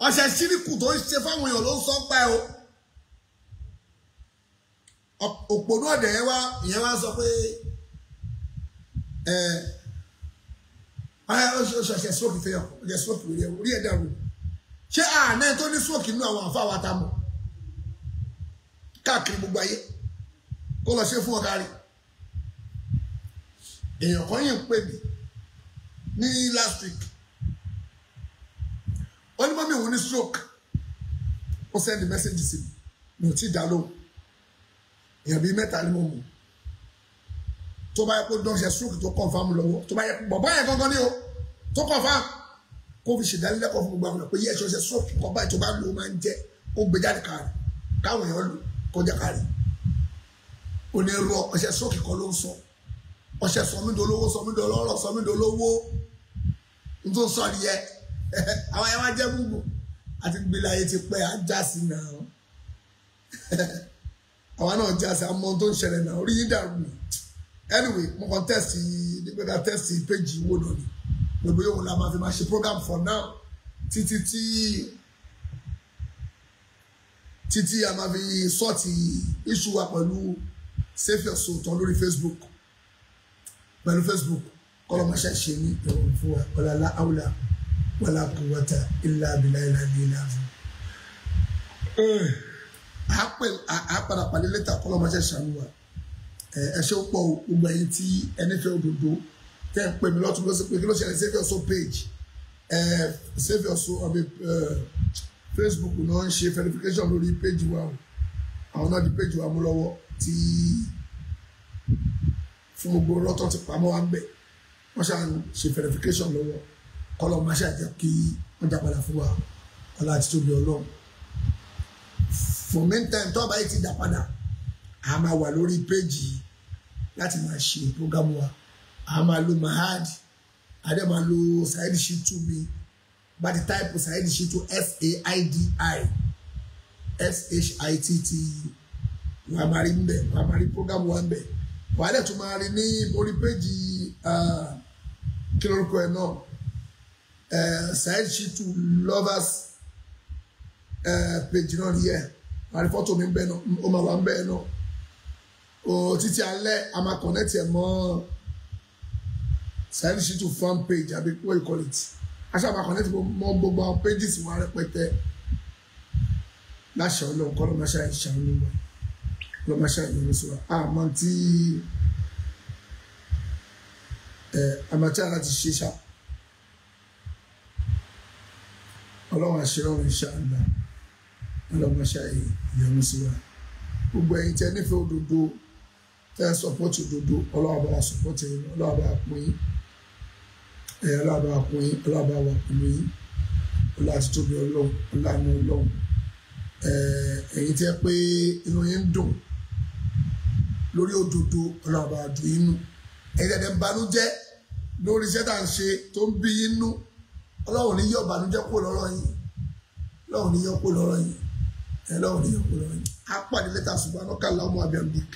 ọṣẹ ṣíríkù tó ń ṣe fáwọn èèyàn ló ń sọ pa ẹ o. Òpònú ọ̀dẹ̀ yẹn wá ìyẹn wá sọ pé ẹ ọṣẹ stroke fẹ́yàn, ọṣẹ stroke wèrè orí ẹ̀ dàrú. Ṣé àná tó ní stroke nínú àwọn àfa wa ta mọ̀ káàkiri gbogbo ayé kó lọ ṣe fún ọ̀gá rẹ̀? Èèyàn kan yìí ń pè mí ní last week, Ó ní mọ́mí òun ní stroke. Ó send message sí mi. Mi ò tí ì dá lóhùn. Èèyàn bíi mẹ́ta ni mo mọ̀. Tó bá yẹ kó dán ṣe stroke tó confirm lọ́wọ́. Tó bá yẹ kó bọ̀bọ́ yẹn gangan ni o. Tó confirm. Kó fi ṣèdánilẹ́kọ̀ọ́ fún gbogbo àwọn pé yẹ ṣe stroke kọ́ báyìí tó bá lò ó máa ń jẹ́ kó gbé jáde káàrí. Káwọn èèyàn lò kọjá káàrí. Onírọ̀ ọṣẹ stroke kọ́ ló ń sọ. Ọṣẹ sọmídolówó sọmídolọ́rọ̀ sọmídolówó n tó sọ nìyẹn. Àwọn ẹ̀ wá jẹ́ gbogbo àti gbélé ayé ti pẹ́ ajá sí náà. Àwa náà já sí àmọ́ tó ń ṣẹlẹ̀ náà orí yín dàrú ni. Anyway, mo kàn tẹ́sì nígbà tá tẹ́sì péjì wò náà ni. Gbogbo yóò la máa fi máa ṣe program for now títí tí títí a máa fi sọ́ọ̀tì issue wa pẹ̀lú Save Your Soul tán lórí Facebook. Pẹ̀lú Facebook kọlọmọṣẹ ṣe ní ìrọ̀rùn fún wa ọ̀làlá àwùlà wàlá quwwata illa billahi al-aliyyil azim. A padà pàdé lẹ́tà kọlọmọṣẹ ṣàánú wa. Ẹ ṣe ó pọ̀ gbogbo ẹ̀yin tí ẹni fẹ́ òdodo tẹ́ ń pè mí lọ́tún lọ́sí pé kí ló ṣẹlẹ̀ Save Your Soul page Save Your Soul ọbẹ̀ Facebook náà ń ṣe verification lórí page wa o. Àwọn náà di page wa mú lọ́wọ́ tí fún gbogbo rọ́tọ̀ ti pamọ́ wa ń bẹ̀ wọ́n ṣáà ń ṣe verification lọ́wọ́ kọ́lọ́ máa ṣáà jẹ́ kí wọ́n dá padà fún wa ọlá àti tóbi ọlọ́run. For meantime tó bá yìí ti dá padà a máa wà lórí péjì láti máa ṣe program wa. A máa lo Mahad, a dẹ̀ máa lo Saidi Shittu mi bá ti táìpù Saidi Shittu S-A-I-D-I S-H-I-T-T-U wà á máa rí ń bẹ̀ wà á máa rí program wa ń bẹ̀. Wà á dẹ̀ tún máa rí ní orí péjì kí lórúkọ ẹ̀ náà Saidi Shittu lovers page náà nìyẹn. Wà á rí fọ́tò mi bẹ́ẹ̀ náà ó máa wà ń bẹ́ẹ̀ náà. Títí alẹ́ a máa connect ẹ̀ mọ́ Saidi Shittu fan page àbí what you call it. A ṣáà máa connect mọ́ gbogbo àwọn pages wa rẹpẹtẹ. Láṣẹ Ọlọ́run kọ́ ló máa ṣàìṣàánú wa ló máa ṣàìyọnu sí wa. Àmọ́ tí àmàtí láti ṣe ṣá Ọlọ́run àṣírọ́run ìṣàlá Ọlọ́run ṣàìyọnu sí wa. Gbogbo ẹ̀yin tẹ́ nífẹ̀ẹ́ òdodo tẹ́ sọpọ́tì òdodo Ọlọ́run bá wa sọpọ́tì yín, Ọlọ́run bá wa kún yín, Ọlọ́run bá wa kún yín, Ọlọ́run bá wa kún yín. Ọlọ́run àti tóbi Ọlọ́run, Ọlọ́run Ọlọ́run. Ẹ̀yin tẹ́ pé inú yín ń dùn lórí òdodo Ọlọ́run bá wa dùn yín nú. Ẹ̀yin tẹ́ ń banújẹ́ lórí iṣẹ́ tá à ń ṣe tó ń bí yín nú, Ọlọ́run ní yọ banújẹ́ kúrò lọ́rọ̀ yín, Ọlọ́run ní yọ kúrò lọ́rọ̀ yín, Ọlọ́run ní yọ kúrò lọ́rọ̀ yín. A pàdé lẹ́tà subhanaka Allahumma wa bihamdik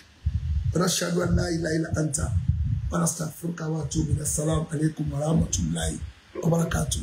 wa nashhadu an la ilaha illa anta wa nastaghfiruka wa atubu ilayk. Assalamu alaikum wa rahmatullahi wa barakatuh.